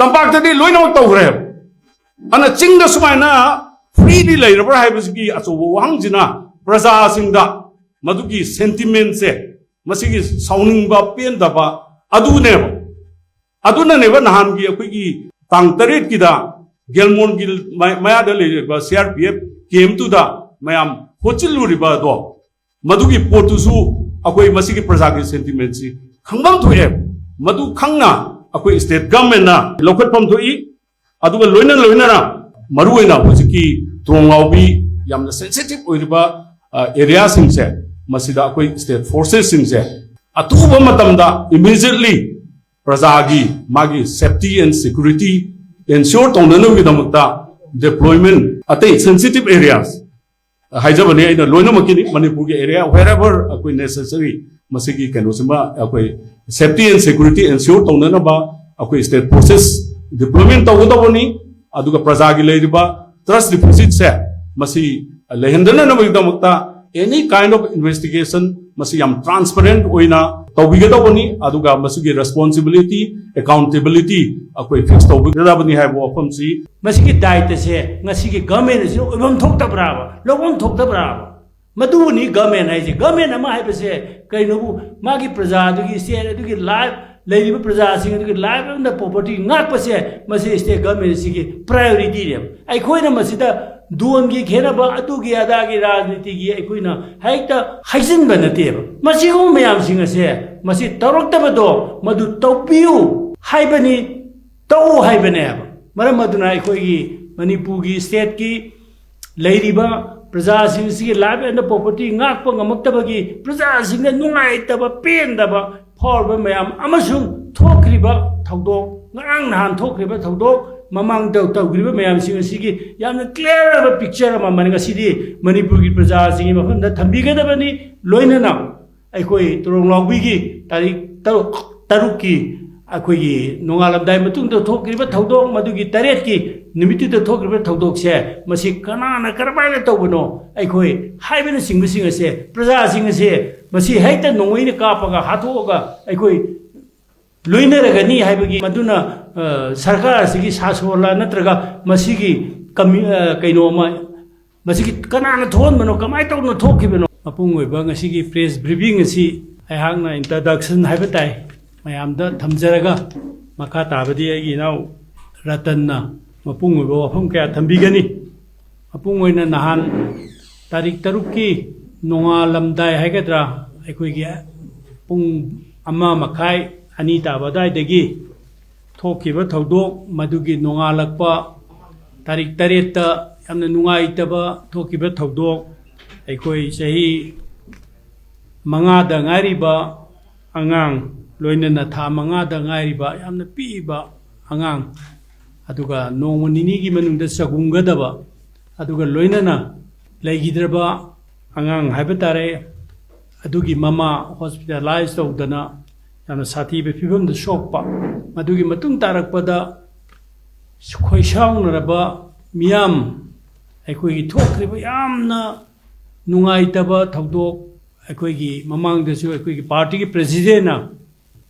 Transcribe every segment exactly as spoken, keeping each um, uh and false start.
ꯇꯝꯄꯥꯛꯇꯗꯤ ꯂꯣꯏꯅꯃꯛ ꯇꯧꯈ꯭ꯔꯦꯕ꯫ ꯑꯗꯨꯅ ꯆꯤꯡꯗ ꯁꯨꯃꯥꯏꯅ ꯐ꯭ꯔꯤꯗꯤ ꯂꯩꯔꯕ꯭ꯔꯥ ꯍꯥꯏꯕꯁꯤꯒꯤ ꯑꯆꯧꯕ ꯋꯥꯍꯪꯁꯤꯅ ꯄ꯭ꯔꯖꯥꯁꯤꯡꯗ ꯃꯗꯨꯒꯤ ꯁꯦꯟꯇꯤꯃꯦꯟꯁꯦ ꯃꯁꯤꯒꯤ ꯁꯥꯎꯅꯤꯡꯕ ꯄꯦꯟꯗꯕ ꯑꯗꯨꯅꯦꯕ꯫ ꯑꯗꯨꯅꯅꯦꯕ ꯅꯍꯥꯟꯒꯤ ꯑꯩꯈꯣꯏꯒꯤ ꯇꯥꯡ ꯇꯔꯦꯠꯀꯤꯗ ꯒꯦꯜꯃꯣꯟꯒꯤ ꯃꯌꯥꯗ ꯂꯩꯔꯤꯕ ꯁꯤ ꯑꯥꯔ ꯄꯤ ꯑꯦꯐ ꯀꯦꯝꯇꯨꯗ ꯃꯌꯥꯝ ꯍꯣꯠꯆꯤꯜꯂꯨꯔꯤꯕ ꯑꯗꯣ, ꯃꯗꯨꯒꯤ ꯄꯣꯠꯇꯨꯁꯨ ꯑꯩꯈꯣꯏ ꯃꯁꯤꯒꯤ ꯄ꯭ꯔꯖꯥꯒꯤ ꯁꯦꯟꯇꯤꯃꯦꯟꯁꯤ ꯈꯪꯐꯝ ꯊꯣꯛꯑꯦ꯫ ꯃꯗꯨ ꯈꯪꯅ ꯑꯩꯈꯣꯏ ꯁ꯭ꯇꯦꯠ ꯒꯚꯔꯟꯃꯦꯟꯅ ꯂꯧꯈꯠꯐꯝ ꯊꯣꯛꯏ꯫ ꯑꯗꯨꯒ ꯂꯣꯏꯅ ꯂꯣꯏꯅꯅ ꯃꯔꯨꯑꯣꯏꯅ ꯍꯧꯖꯤꯛꯀꯤ ꯇꯣꯡ ꯉꯥꯎꯕꯤ ꯌꯥꯝꯅ ꯁꯦꯟꯁꯤꯇꯤꯚ ꯑꯣꯏꯔꯤꯕ ꯑꯦꯔꯤꯌꯥꯁꯤꯡꯁꯦ, ꯃꯁꯤꯗ ꯑꯩꯈꯣꯏ ꯁ꯭ꯇꯦꯠ ꯐꯣꯔꯁꯦꯁꯁꯤꯡꯁꯦ ꯑꯊꯨꯕ ꯃꯇꯝꯗ immediately ꯄ꯭ꯔꯖꯥꯒꯤ ꯃꯥꯒꯤ safety and security ensure ꯇꯧꯅꯅꯕꯒꯤꯗꯃꯛꯇ deployment ꯑꯇꯩ sensitive areas ꯍꯥꯏꯖꯕꯅꯤ ꯑꯩꯅ ꯂꯣꯏꯅꯃꯛꯀꯤꯅꯤ, ꯃꯅꯤꯄꯨꯔꯒꯤ ꯑꯦꯔꯤꯌꯥ wherever ꯑꯩꯈꯣꯏ necessary ꯃꯁꯤꯒꯤ ꯀꯩꯅꯣꯁꯤꯃ ꯑꯩꯈꯣꯏ safety and security ensure ꯇꯧꯅꯅꯕ ꯑꯩꯈꯣꯏ ꯁ꯭ꯇꯦꯠ ꯐꯣꯔꯁꯦꯁ ꯗꯤꯄ꯭ꯂꯣꯏꯃꯦꯟ ꯇꯧꯒꯗꯧꯕꯅꯤ꯫ ꯑꯗꯨꯒ ꯄ꯭ꯔꯖꯥꯒꯤ ꯂꯩꯔꯤꯕ ꯇ꯭ꯔꯁ ꯗꯤꯐꯤꯁꯤꯠꯁꯦ ꯃꯁꯤ ꯂꯩꯍꯟꯗꯅꯕꯒꯤꯗꯃꯛꯇ any kind of investigation ꯃꯁꯤ ꯌꯥꯝ ꯇ꯭ꯔꯥꯟꯁꯄꯔꯦꯟ ꯑꯣꯏꯅ ꯇꯧꯕꯤꯒꯗꯧꯕꯅꯤ꯫ ꯑꯗꯨꯒ ꯃꯁꯤꯒꯤ ꯔꯦꯁꯄꯣꯟꯁꯤꯕꯤꯂꯤꯇꯤ, ꯑꯦꯀꯥꯎꯟꯇꯦꯕꯤꯂꯤꯇꯤ ꯑꯩꯈꯣꯏ ꯐꯤꯛꯁ ꯇꯧꯕꯤꯒꯗꯕꯅꯤ ꯍꯥꯏꯕ ꯋꯥꯐꯝꯁꯤ ꯃꯁꯤꯒꯤ ꯗꯥꯏꯇꯁꯦ ꯉꯁꯤꯒꯤ ꯒꯚꯔꯟꯃꯦꯟ ꯑꯁꯤꯅ ꯑꯣꯏꯐꯝ ꯊꯣꯛꯇꯕ꯭ꯔꯥꯕ, ꯂꯧꯐꯝ ꯊꯣꯛꯇꯕ꯭ꯔꯥꯕ? ꯃꯗꯨꯕꯨꯅꯤ ꯒꯚꯔꯟꯃꯦꯟ ꯍꯥꯏꯁꯦ꯫ ꯒꯚꯔꯟꯃꯦꯟ ꯑꯃ ꯍꯥꯏꯕꯁꯦ ꯀꯩꯅꯣꯕꯨ ꯃꯥꯒꯤ ꯄ꯭ꯔꯖꯥ ꯑꯗꯨꯒꯤ, ꯁ꯭ꯇꯦꯠ ꯑꯗꯨꯒꯤ ꯂꯥꯏꯐ, ꯂꯩꯔꯤꯕ ꯄ꯭ꯔꯖꯥꯁꯤꯡ ꯑꯗꯨꯒꯤ ꯂꯥꯏꯐ ꯑꯃꯗ ꯄ꯭ꯔꯣꯄꯔꯇꯤ ꯉꯥꯛꯄꯁꯦ ꯃꯁꯤ ꯁ꯭ꯇꯦꯠ ꯒꯚꯔꯟꯃꯦꯟ ꯑꯁꯤꯒꯤ ꯄ꯭ꯔꯥꯏꯑꯣꯔꯤꯇꯤꯅꯦꯕ꯫ ꯑꯩꯈꯣꯏꯅ ꯃꯁꯤꯗ ꯗꯣꯟꯒꯤ ꯈꯦꯠꯅꯕ, ꯑꯗꯨꯒꯤ ꯑꯗꯥꯒꯤ ꯔꯥꯖꯅꯤꯇꯤꯒꯤ ꯑꯩꯈꯣꯏꯅ ꯍꯦꯛꯇ ꯍꯥꯏꯖꯤꯟꯕ ꯅꯠꯇꯦꯕ꯫ ꯃꯁꯤꯒꯨꯝꯕ ꯃꯌꯥꯝꯁꯤꯡ ꯑꯁꯦ ꯃꯁꯤ ꯇꯧꯔꯛꯇꯕꯗꯣ ꯃꯗꯨ ꯇꯧꯕꯤꯌꯨ ꯍꯥꯏꯕꯅꯤ, ꯇꯧ ꯍꯥꯏꯕꯅꯦꯕ꯫ ꯃꯔꯝ ꯑꯗꯨꯅ ꯑꯩꯈꯣꯏꯒꯤ ꯃꯅꯤꯄꯨꯔꯒꯤ ꯁ꯭ꯇꯦꯠꯀꯤ ꯂꯩꯔꯤꯕ ꯄ꯭ꯔꯖꯥꯁꯤꯡꯁꯤꯒꯤ life and property ꯉꯥꯛꯄ ꯉꯝꯃꯛꯇꯕꯒꯤ ꯄ꯭ꯔꯖꯥꯁꯤꯡꯗ ꯅꯨꯡꯉꯥꯏꯇꯕ, ꯄꯦꯟꯗꯕ ꯐꯥꯎꯔꯕ ꯃꯌꯥꯝ ꯑꯃꯁꯨꯡ ꯊꯣꯛꯈ꯭ꯔꯤꯕ ꯊꯧꯗꯣꯛ, ꯉꯔꯥꯡ ꯅꯍꯥꯟ ꯊꯣꯛꯈ꯭ꯔꯤꯕ ꯊꯧꯗꯣꯛ, ꯃꯃꯥꯡꯗ ꯇꯧꯈ꯭ꯔꯤꯕ ꯃꯌꯥꯝꯁꯤꯡ ꯑꯁꯤꯒꯤ ꯌꯥꯝꯅ clear ꯑꯣꯏꯕ picture ꯑꯃ ꯃꯅꯤ ꯉꯁꯤꯗꯤ ꯃꯅꯤꯄꯨꯔꯒꯤ ꯄ꯭ꯔꯖꯥꯁꯤꯡꯒꯤ ꯃꯐꯝꯗ ꯊꯝꯕꯤꯒꯗꯕꯅꯤ꯫ ꯂꯣꯏꯅꯅ ꯑꯩꯈꯣꯏ ꯇꯣꯔꯣꯡ ꯂꯥꯎꯕꯤꯒꯤ ꯇꯥꯔꯤꯛ ꯇꯔꯨꯛ, ꯇꯔꯨꯛꯀꯤ ꯑꯩꯈꯣꯏꯒꯤ ꯅꯣꯡꯉꯥꯜꯂꯝꯗꯥꯏ ꯃꯇꯨꯡꯗ ꯊꯣꯛꯈ꯭ꯔꯤꯕ ꯊꯧꯗꯣꯛ, ꯃꯗꯨꯒꯤ ꯇꯔꯦꯠꯀꯤ ꯅꯨꯃꯤꯠꯇꯨꯗ ꯊꯣꯛꯈ꯭ꯔꯤꯕ ꯊꯧꯗꯣꯛꯁꯦ, ꯃꯁꯤ ꯀꯅꯥꯅ ꯀꯔꯝꯍꯥꯏꯅ ꯇꯧꯕꯅꯣ, ꯑꯩꯈꯣꯏ ꯍꯥꯏꯕꯅꯆꯤꯡꯕꯁꯤꯡ ꯑꯁꯦ, ꯄ꯭ꯔꯖꯥꯁꯤꯡ ꯑꯁꯦ, ꯃꯁꯤ ꯍꯦꯛꯇ ꯅꯣꯡꯃꯩꯅ ꯀꯥꯞꯄꯒ ꯍꯥꯠꯇꯣꯛꯑꯒ ꯑꯩꯈꯣꯏ ꯂꯣꯏꯅꯔꯒꯅꯤ ꯍꯥꯏꯕꯒꯤ, ꯃꯗꯨꯅ, ꯑ, ꯁꯔꯀꯥꯔ ꯑꯁꯤꯒꯤ ꯁꯥꯁꯣꯟꯂ ꯅꯠꯇ꯭ꯔꯒ ꯃꯁꯤꯒꯤ ꯀꯃꯤ-, ꯑ, ꯀꯩꯅꯣ ꯑꯃ, ꯃꯁꯤꯒꯤ ꯀꯅꯥꯅ ꯊꯣꯛꯍꯟꯕꯅꯣ, ꯀꯃꯥꯏꯅ ꯇꯧꯗꯅ ꯊꯣꯛꯈꯤꯕꯅꯣ? ꯃꯄꯨꯡ ꯑꯣꯏꯕ ꯉꯁꯤꯒꯤ press briefing ꯑꯁꯤ ꯑꯩꯍꯥꯛꯅ introduction ꯍꯥꯏꯕ ꯇꯥꯏ, ꯃꯌꯥꯝꯗ ꯊꯝꯖꯔꯒ, ꯃꯈꯥ ꯇꯥꯕꯗꯤ ꯑꯩꯒꯤ ꯏꯅꯥꯎ ꯔꯇꯟꯅ ꯃꯄꯨꯡ ꯑꯣꯏꯕ ꯋꯥꯐꯝ ꯀꯌꯥ ꯊꯝꯕꯤꯒꯅꯤ꯫ ꯃꯄꯨꯡ ꯑꯣꯏꯅ ꯅꯍꯥꯟ ꯇꯥꯔꯤꯛ ꯇꯔꯨꯛꯀꯤ ꯅꯣꯡꯉꯥꯜꯂꯝꯗꯥꯏ ꯍꯥꯏꯒꯗ꯭ꯔꯥ, ꯑꯩꯈꯣꯏꯒꯤ ꯄꯨꯡ ꯑꯃ ꯃꯈꯥꯏ, ꯑꯅꯤ ꯇꯥꯕ ꯑꯗꯨꯋꯥꯏꯗꯒꯤ ꯊꯣꯛꯈꯤꯕ ꯊꯧꯗꯣꯛ, ꯃꯗꯨꯒꯤ ꯅꯣꯡꯉꯥꯜꯂꯛꯄ ꯇꯥꯔꯤꯛ ꯇꯔꯦꯠꯇ ꯌꯥꯝꯅ ꯅꯨꯡꯉꯥꯏꯇꯕ ꯊꯣꯛꯈꯤꯕ ꯊꯧꯗꯣꯛ, ꯑꯩꯈꯣꯏ ꯆꯍꯤ ꯃꯉꯥꯗ ꯉꯥꯏꯔꯤꯕ ꯑꯉꯥꯡ, ꯂꯣꯏꯅꯅ ꯊꯥ ꯃꯉꯥꯗ ꯉꯥꯏꯔꯤꯕ ꯌꯥꯝꯅ ꯄꯤꯛꯏꯕ ꯑꯉꯥꯡ, ꯑꯗꯨꯒ ꯅꯣꯡꯃ ꯅꯤꯅꯤꯒꯤ ꯃꯅꯨꯡꯗ ꯆꯒꯨꯝꯒꯗꯕ, ꯑꯗꯨꯒ ꯂꯣꯏꯅꯅ ꯂꯩꯈꯤꯗ꯭ꯔꯕ ꯑꯉꯥꯡ ꯍꯥꯏꯕ ꯇꯥꯔꯦ, ꯑꯗꯨꯒꯤ ꯃꯃꯥ hospitalize ꯇꯧꯗꯅ ꯌꯥꯝꯅ ꯁꯥꯊꯤꯕ ꯐꯤꯕꯝꯗ ꯁꯣꯛꯄ, ꯃꯗꯨꯒꯤ ꯃꯇꯨꯡ ꯇꯥꯔꯛꯄꯗ ꯈꯣꯏꯁꯥꯎꯅꯔꯕ ꯃꯤꯌꯥꯝ, ꯑꯩꯈꯣꯏꯒꯤ ꯊꯣꯛꯈ꯭ꯔꯤꯕ ꯌꯥꯝꯅ ꯅꯨꯡꯉꯥꯏꯇꯕ ꯊꯧꯗꯣꯛ, ꯑꯩꯈꯣꯏꯒꯤ ꯃꯃꯥꯡꯗꯁꯨ ꯑꯩꯈꯣꯏꯒꯤ party ꯒꯤ president ꯅ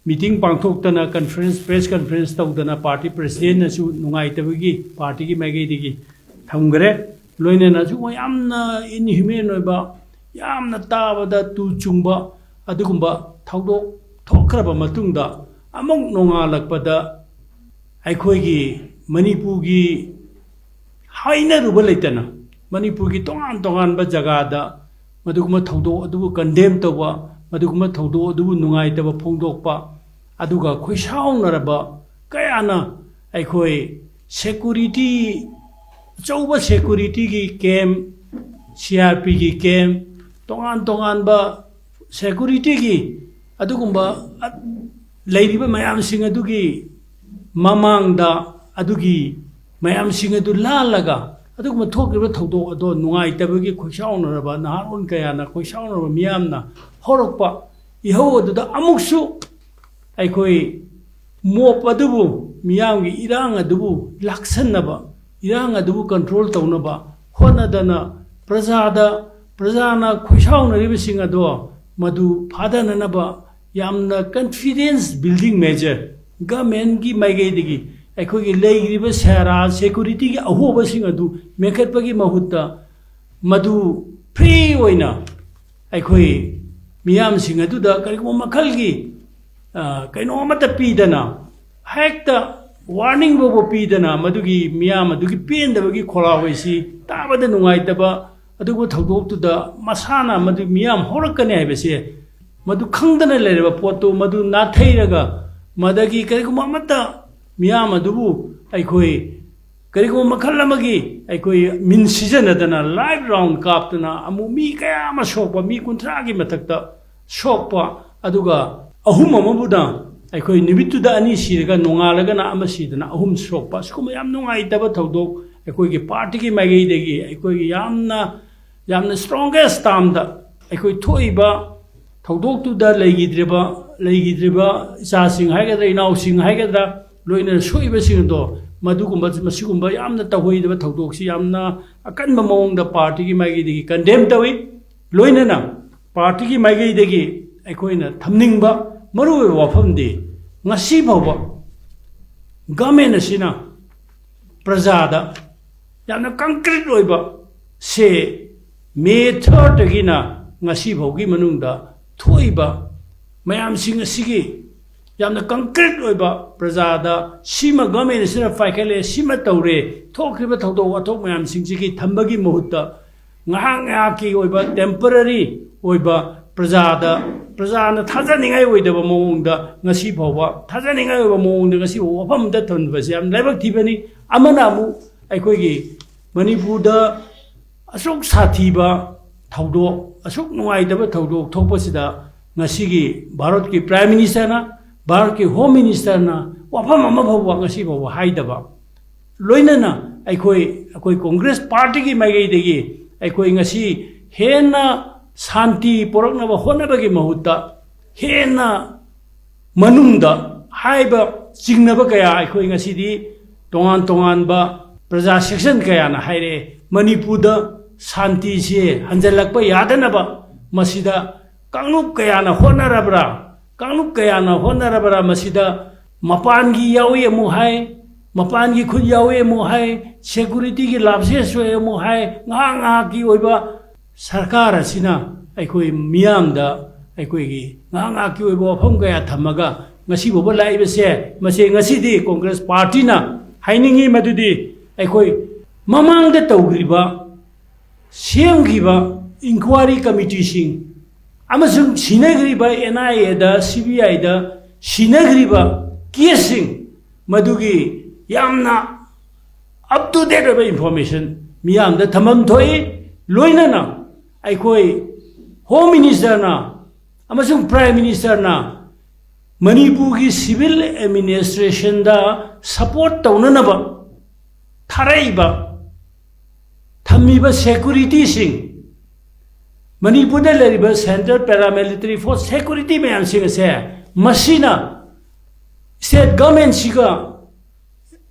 meeting ꯄꯥꯡꯊꯣꯛꯇꯅ, conference, press conference ꯇꯧꯗꯅ, party president ꯅꯁꯨ ꯅꯨꯡꯉꯥꯏꯇꯕꯒꯤ party ꯒꯤ ꯃꯥꯏꯀꯩꯗꯒꯤ ꯊꯝꯈ꯭ꯔꯦ꯫ ꯂꯣꯏꯅꯅꯁꯨ ꯌꯥꯝꯅ inhuman ꯑꯣꯏꯕ, ꯌꯥꯝꯅ ꯇꯥꯕꯗ ꯇꯨ ꯆꯨꯡꯕ ꯑꯗꯨꯒꯨꯝꯕ ꯊꯧꯗꯣꯛ ꯊꯣꯛꯈ꯭ꯔꯕ ꯃꯇꯨꯡꯗ, ꯑꯃꯨꯛ ꯅꯣꯡꯉꯥꯜꯂꯛꯄꯗ ꯑꯩꯈꯣꯏꯒꯤ ꯃꯅꯤꯄꯨꯔꯒꯤ ꯍꯥꯏꯅꯔꯨꯕ ꯂꯩꯇꯅ, ꯃꯅꯤꯄꯨꯔꯒꯤ ꯇꯣꯉꯥꯟ ꯇꯣꯉꯥꯟꯕ ꯖꯒꯥꯗ ꯃꯗꯨꯒꯨꯝꯕ ꯊꯧꯗꯣꯛ ꯑꯗꯨꯕꯨ condemn ꯇꯧꯕ, ꯃꯗꯨꯒꯨꯝꯕ ꯊꯧꯗꯣꯛ ꯑꯗꯨꯕꯨ ꯅꯨꯡꯉꯥꯏꯇꯕ ꯐꯣꯡꯗꯣꯛꯄ, ꯑꯗꯨꯒ ꯈꯣꯏꯁꯥꯎꯅꯔꯕ ꯀꯌꯥꯅ ꯑꯩꯈꯣꯏ security, ꯑꯆꯧꯕ security ꯒꯤ camp, C R P ꯒꯤ camp, ꯇꯣꯉꯥꯟ ꯇꯣꯉꯥꯟꯕ security ꯒꯤ ꯑꯗꯨꯒꯨꯝꯕ, ꯑ, ꯂꯩꯔꯤꯕ ꯃꯌꯥꯝꯁꯤꯡ ꯑꯗꯨꯒꯤ ꯃꯃꯥꯡꯗ, ꯑꯗꯨꯒꯤ ꯃꯌꯥꯝꯁꯤꯡ ꯑꯗꯨ ꯂꯥꯜꯂꯒ ꯑꯗꯨꯒꯨꯝꯕ ꯊꯣꯛꯈꯤꯕ ꯊꯧꯗꯣꯛ ꯑꯗꯣ ꯅꯨꯡꯉꯥꯏꯇꯕꯒꯤ ꯈꯣꯏꯁꯥꯎꯅꯔꯕ ꯅꯍꯥꯔꯣꯜ ꯀꯌꯥꯅ, ꯈꯣꯏꯁꯥꯎꯅꯔꯕ ꯃꯤꯌꯥꯝꯅ ꯍꯧꯔꯛꯄ ꯏꯍꯧ ꯑꯗꯨꯗ ꯑꯃꯨꯛꯁꯨ ꯑꯩꯈꯣꯏ mob ꯑꯗꯨꯕꯨ, ꯃꯤꯌꯥꯝꯒꯤ ꯏꯔꯥꯡ ꯑꯗꯨꯕꯨ ꯂꯥꯛꯁꯟꯅꯕ, ꯏꯔꯥꯡ ꯑꯗꯨꯕꯨ control ꯇꯧꯅꯕ ꯍꯣꯠꯅꯗꯅ, ꯄ꯭ꯔꯖꯥꯗ, ꯄ꯭ꯔꯖꯥꯅ ꯈꯣꯏꯁꯥꯎꯅꯔꯤꯕꯁꯤꯡ ꯑꯗꯣ ꯃꯗꯨ ꯐꯥꯗꯅꯅꯕ ꯌꯥꯝꯅ confidence building measure, governmentꯀꯤ ꯃꯥꯏꯀꯩꯗꯒꯤ ꯑꯩꯈꯣꯏꯒꯤ ꯂꯩꯔꯤꯕ ꯁꯦꯔꯥ, securityꯒꯤ ꯑꯍꯣꯕꯁꯤꯡ ꯑꯗꯨ ꯃꯦꯟꯈꯠꯄꯒꯤ ꯃꯍꯨꯠꯇ ꯃꯗꯨ free ꯑꯣꯏꯅ ꯑꯩꯈꯣꯏ ꯃꯤꯌꯥꯝꯁꯤꯡ ꯑꯗꯨꯗ ꯀꯔꯤꯒꯨꯝꯕ ꯃꯈꯜꯒꯤ, ꯑ, ꯀꯩꯅꯣ ꯑꯃꯠꯇ ꯄꯤꯗꯅ, ꯍꯦꯛꯇ warning ꯐꯥꯎꯕ ꯄꯤꯗꯅ, ꯃꯗꯨꯒꯤ ꯃꯤꯌꯥꯝ ꯑꯗꯨꯒꯤ ꯄꯦꯟꯗꯕꯒꯤ ꯈꯣꯜꯂꯥꯎ ꯑꯁꯤ ꯇꯥꯕꯗ ꯅꯨꯡꯉꯥꯏꯇꯕ, ꯑꯗꯨꯒꯨꯝꯕ ꯊꯧꯗꯣꯛꯇꯨꯗ ꯃꯁꯥꯅ ꯃꯗꯨ ꯃꯤꯌꯥꯝ ꯍꯧꯔꯛꯀꯅꯤ ꯍꯥꯏꯕꯁꯦ, ꯃꯗꯨ ꯈꯪꯗꯅ ꯂꯩꯔꯕ ꯄꯣꯠꯇꯨ, ꯃꯗꯨ ꯅꯥꯊꯩꯔꯒ, ꯃꯗꯒꯤ ꯀꯔꯤꯒꯨꯝꯕ ꯑꯃꯠꯇ ꯃꯤꯌꯥꯝ ꯑꯗꯨꯕꯨ ꯑꯩꯈꯣꯏ ꯀꯔꯤꯒꯨꯝꯕ ꯃꯈꯜ ꯑꯃꯒꯤ ꯑꯩꯈꯣꯏ ꯃꯤꯟ ꯁꯤꯖꯤꯟꯅꯗꯅ live round ꯀꯥꯞꯇꯅ ꯑꯃꯨꯛ ꯃꯤ ꯀꯌꯥ ꯑꯃ ꯁꯣꯛꯄ, ꯃꯤ ꯀꯨꯟꯊ꯭ꯔꯥꯒꯤ ꯃꯊꯛꯇ ꯁꯣꯛꯄ, ꯑꯗꯨꯒ ꯑꯍꯨꯝ ꯑꯃꯕꯨꯅ ꯑꯩꯈꯣꯏ ꯅꯨꯃꯤꯠꯇꯨꯗ ꯑꯅꯤ ꯁꯤꯔꯒ ꯅꯣꯡꯉꯥꯜꯂꯒꯅ ꯑꯃ ꯁꯤꯗꯅ ꯑꯍꯨꯝ ꯁꯣꯛꯄ, ꯁꯤꯒꯨꯝꯕ ꯌꯥꯝ ꯅꯨꯡꯉꯥꯏꯇꯕ ꯊꯧꯗꯣꯛ ꯑꯩꯈꯣꯏꯒꯤ partyꯒꯤ ꯃꯥꯏꯀꯩꯗꯒꯤ ꯑꯩꯈꯣꯏꯒꯤ ꯌꯥꯝꯅ, ꯌꯥꯝꯅ strongest termꯗ ꯑꯩꯈꯣꯏ ꯊꯣꯛꯏꯕ ꯊꯧꯗꯣꯛꯇꯨꯗ ꯂꯩꯈꯤꯗ꯭ꯔꯤꯕ, ꯂꯩꯈꯤꯗ꯭ꯔꯤꯕ ꯏꯆꯥꯁꯤꯡ ꯍꯥꯏꯒꯗ꯭ꯔꯥ, ꯏꯅꯥꯎꯁꯤꯡ ꯍꯥꯏꯒꯗ꯭ꯔꯥ, ꯂꯣꯏꯅꯅ ꯁꯣꯛꯏꯕꯁꯤꯡ ꯑꯗꯣ, ꯃꯗꯨꯒꯨꯝꯕ, ꯃꯁꯤꯒꯨꯝꯕ ꯌꯥꯝꯅ ꯇꯧꯍꯩꯗꯕ ꯊꯧꯗꯣꯛꯁꯤ ꯌꯥꯝꯅ ꯑꯀꯟꯕ ꯃꯑꯣꯡꯗ partyꯒꯤ ꯃꯥꯏꯀꯩꯗꯒꯤ condemn ꯇꯧꯏ꯫ ꯂꯣꯏꯅꯅ partyꯒꯤ ꯃꯥꯏꯀꯩꯗꯒꯤ ꯑꯩꯈꯣꯏꯅ ꯊꯝꯅꯤꯡꯕ ꯃꯔꯨꯑꯣꯏꯕ ꯋꯥꯐꯝꯗꯤ, ꯉꯁꯤ ꯐꯥꯎꯕ government ꯑꯁꯤꯅ ꯄ꯭ꯔꯖꯥꯗ ꯌꯥꯝꯅ concrete ꯑꯣꯏꯕ ꯁꯦ, May thirdꯇꯒꯤꯅ ꯉꯁꯤ ꯐꯥꯎꯒꯤ ꯃꯅꯨꯡꯗ ꯊꯣꯛꯏꯕ ꯃꯌꯥꯝꯁꯤꯡ ꯑꯁꯤꯒꯤ ꯌꯥꯝꯅ concrete ꯑꯣꯏꯕ ꯄ꯭ꯔꯖꯥꯗ ꯁꯤꯃ government ꯑꯁꯤꯅ ꯄꯥꯏꯈꯠꯂꯦ, ꯁꯤꯃ ꯇꯧꯔꯦ, ꯊꯣꯛꯈ꯭ꯔꯤꯕ ꯊꯧꯗꯣꯛ ꯋꯥꯊꯣꯛ ꯃꯌꯥꯝꯁꯤꯡꯁꯤꯒꯤ ꯊꯝꯕꯒꯤ ꯃꯍꯨꯠꯇ, ꯉꯥꯏꯍꯥꯛ ꯉꯥꯏꯍꯥꯛꯀꯤ ꯑꯣꯏꯕ temporary ꯑꯣꯏꯕ ꯄ꯭ꯔꯖꯥꯗ, ꯄ꯭ꯔꯖꯥꯅ ꯊꯥꯖꯅꯤꯡꯉꯥꯏ ꯑꯣꯏꯗꯕ ꯃꯑꯣꯡꯗ ꯉꯁꯤ ꯐꯥꯎꯕ, ꯊꯥꯖꯅꯤꯡꯉꯥꯏ ꯑꯣꯏꯕ ꯃꯑꯣꯡꯗ ꯉꯁꯤ ꯐꯥꯎꯕ ꯋꯥꯐꯝ ꯑꯃꯗ ꯊꯝꯕꯁꯦ ꯌꯥꯝ ꯂꯥꯏꯕꯛ ꯊꯤꯕꯅꯤ꯫ ꯑꯃꯅ ꯑꯃꯨꯛ ꯑꯩꯈꯣꯏꯒꯤ ꯃꯅꯤꯄꯨꯔꯗ ꯑꯁꯨꯛ ꯁꯥꯊꯤꯕ ꯊꯧꯗꯣꯛ, ꯑꯁꯨꯛ ꯅꯨꯡꯉꯥꯏꯇꯕ ꯊꯧꯗꯣꯛ ꯊꯣꯛꯄꯁꯤꯗ ꯉꯁꯤꯒꯤ ꯚꯥꯔꯠꯀꯤ Prime Ministerꯅ, ꯚꯥꯔꯠꯀꯤ Home Ministerꯅ ꯋꯥꯐꯝ ꯑꯃ ꯐꯥꯎꯕ ꯉꯁꯤ ꯐꯥꯎꯕ ꯍꯥꯏꯗꯕ, ꯂꯣꯏꯅꯅ ꯑꯩꯈꯣꯏ, ꯑꯩꯈꯣꯏ Congress partyꯒꯤ ꯃꯥꯏꯀꯩꯗꯒꯤ ꯑꯩꯈꯣꯏ ꯉꯁꯤ ꯍꯦꯟꯅ ꯁꯥꯟꯇꯤ ꯄꯨꯔꯛꯅꯕ ꯍꯣꯠꯅꯕꯒꯤ ꯃꯍꯨꯠꯇ ꯍꯦꯟꯅ ꯃꯅꯨꯡꯗ ꯍꯥꯏꯕ ꯆꯤꯡꯅꯕ ꯀꯌꯥ ꯑꯩꯈꯣꯏ ꯉꯁꯤꯗꯤ ꯇꯣꯉꯥꯟ ꯇꯣꯉꯥꯟꯕ ꯄ꯭ꯔꯖꯥ section ꯀꯌꯥꯅ ꯍꯥꯏꯔꯛꯑꯦ, ꯃꯅꯤꯄꯨꯔꯗ ꯁꯥꯟꯇꯤꯁꯦ ꯍꯟꯖꯜꯂꯛꯄ ꯌꯥꯗꯅꯕ ꯃꯁꯤꯗ ꯀꯥꯡꯂꯨꯞ ꯀꯌꯥꯅ ꯍꯣꯠꯅꯔꯕ꯭ꯔꯥ? ꯀꯥꯡꯂꯨꯞ ꯀꯌꯥꯅ ꯍꯣꯠꯅꯔꯕ꯭ꯔꯥ ꯃꯁꯤꯗ? ꯃꯄꯥꯟꯒꯤ ꯌꯥꯎꯏ ꯑꯃꯨꯛ ꯍꯥꯏ, ꯃꯄꯥꯟꯒꯤ ꯈꯨꯠ ꯌꯥꯎꯏ ꯑꯃꯨꯛ ꯍꯥꯏ, ꯁꯦꯀꯨꯔꯤꯇꯤꯒꯤ ꯂꯥꯞꯁꯦꯁ ꯑꯣꯏ ꯑꯃꯨꯛ ꯍꯥꯏ, ꯉꯥꯏꯍꯥꯛ ꯉꯥꯏꯍꯥꯛꯀꯤ ꯑꯣꯏꯕ ꯁꯔꯀꯥꯔ ꯑꯁꯤꯅ ꯑꯩꯈꯣꯏ ꯃꯤꯌꯥꯝꯗ ꯑꯩꯈꯣꯏꯒꯤ ꯉꯥꯏꯍꯥꯛ ꯉꯥꯏꯍꯥꯛꯀꯤ ꯑꯣꯏꯕ ꯋꯥꯐꯝ ꯀꯌꯥ ꯊꯝꯃꯒ ꯉꯁꯤ ꯐꯥꯎꯕ ꯂꯥꯛꯏꯕꯁꯦ, ꯃꯁꯤ ꯉꯁꯤꯗꯤ ꯀꯣꯡꯒ꯭ꯔꯦꯁ ꯄꯥꯔꯇꯤꯅ ꯍꯥꯏꯅꯤꯡꯉꯤ ꯃꯗꯨꯗꯤ ꯑꯩꯈꯣꯏ ꯃꯃꯥꯡꯗ ꯇꯧꯈ꯭ꯔꯤꯕ, ꯁꯦꯝꯈꯤꯕ ꯏꯟꯀ꯭ꯋꯥꯔꯤ ꯀꯃꯤꯇꯤꯁꯤꯡ ꯑꯃꯁꯨꯡ ꯁꯤꯟꯅꯈ꯭ꯔꯤꯕ and I aid, C B ꯑꯥꯏꯗ ꯁꯤꯟꯅꯈ꯭ꯔꯤꯕ ꯀꯦꯁꯁꯤꯡ ꯃꯗꯨꯒꯤ ꯌꯥꯝꯅ ꯑꯞ ꯇꯨ ꯗꯦꯠ ꯑꯣꯏꯕ ꯏꯟꯐꯣꯔꯃꯦꯁꯟ ꯃꯤꯌꯥꯝꯗ ꯊꯝꯐꯝ ꯊꯣꯛꯏ꯫ ꯂꯣꯏꯅꯅ ꯑꯩꯈꯣꯏ ꯍꯣꯝ ꯃꯤꯅꯤꯁꯇꯔꯅ ꯑꯃꯁꯨꯡ ꯄ꯭ꯔꯥꯏꯝ ꯃꯤꯅꯤꯁꯇꯔꯅ ꯃꯅꯤꯄꯨꯔꯒꯤ ꯁꯤꯚꯤꯜ ꯑꯦꯗꯃꯤꯅꯤꯁꯇ꯭ꯔꯦꯁꯟꯗ ꯁꯄꯣꯔꯠ ꯇꯧꯅꯅꯕ ꯊꯥꯔꯛꯏꯕ, ꯊꯝꯃꯤꯕ ꯁꯦꯀꯨꯔꯤꯇꯤꯁꯤꯡ, ꯃꯅꯤꯄꯨꯔꯗ ꯂꯩꯔꯤꯕ ꯁꯦꯟꯇ꯭ꯔꯦꯜ ꯄꯦꯔꯥꯃꯤꯂꯤꯇꯔꯤ ꯐꯣꯔꯁ ꯁꯦꯀꯨꯔꯤꯇꯤ ꯃꯌꯥꯝꯁꯤꯡ ꯑꯁꯦ ꯃꯁꯤꯅ ꯁ꯭ꯇꯦꯠ ꯒꯚꯔꯟꯃꯦꯟꯁꯤꯒ,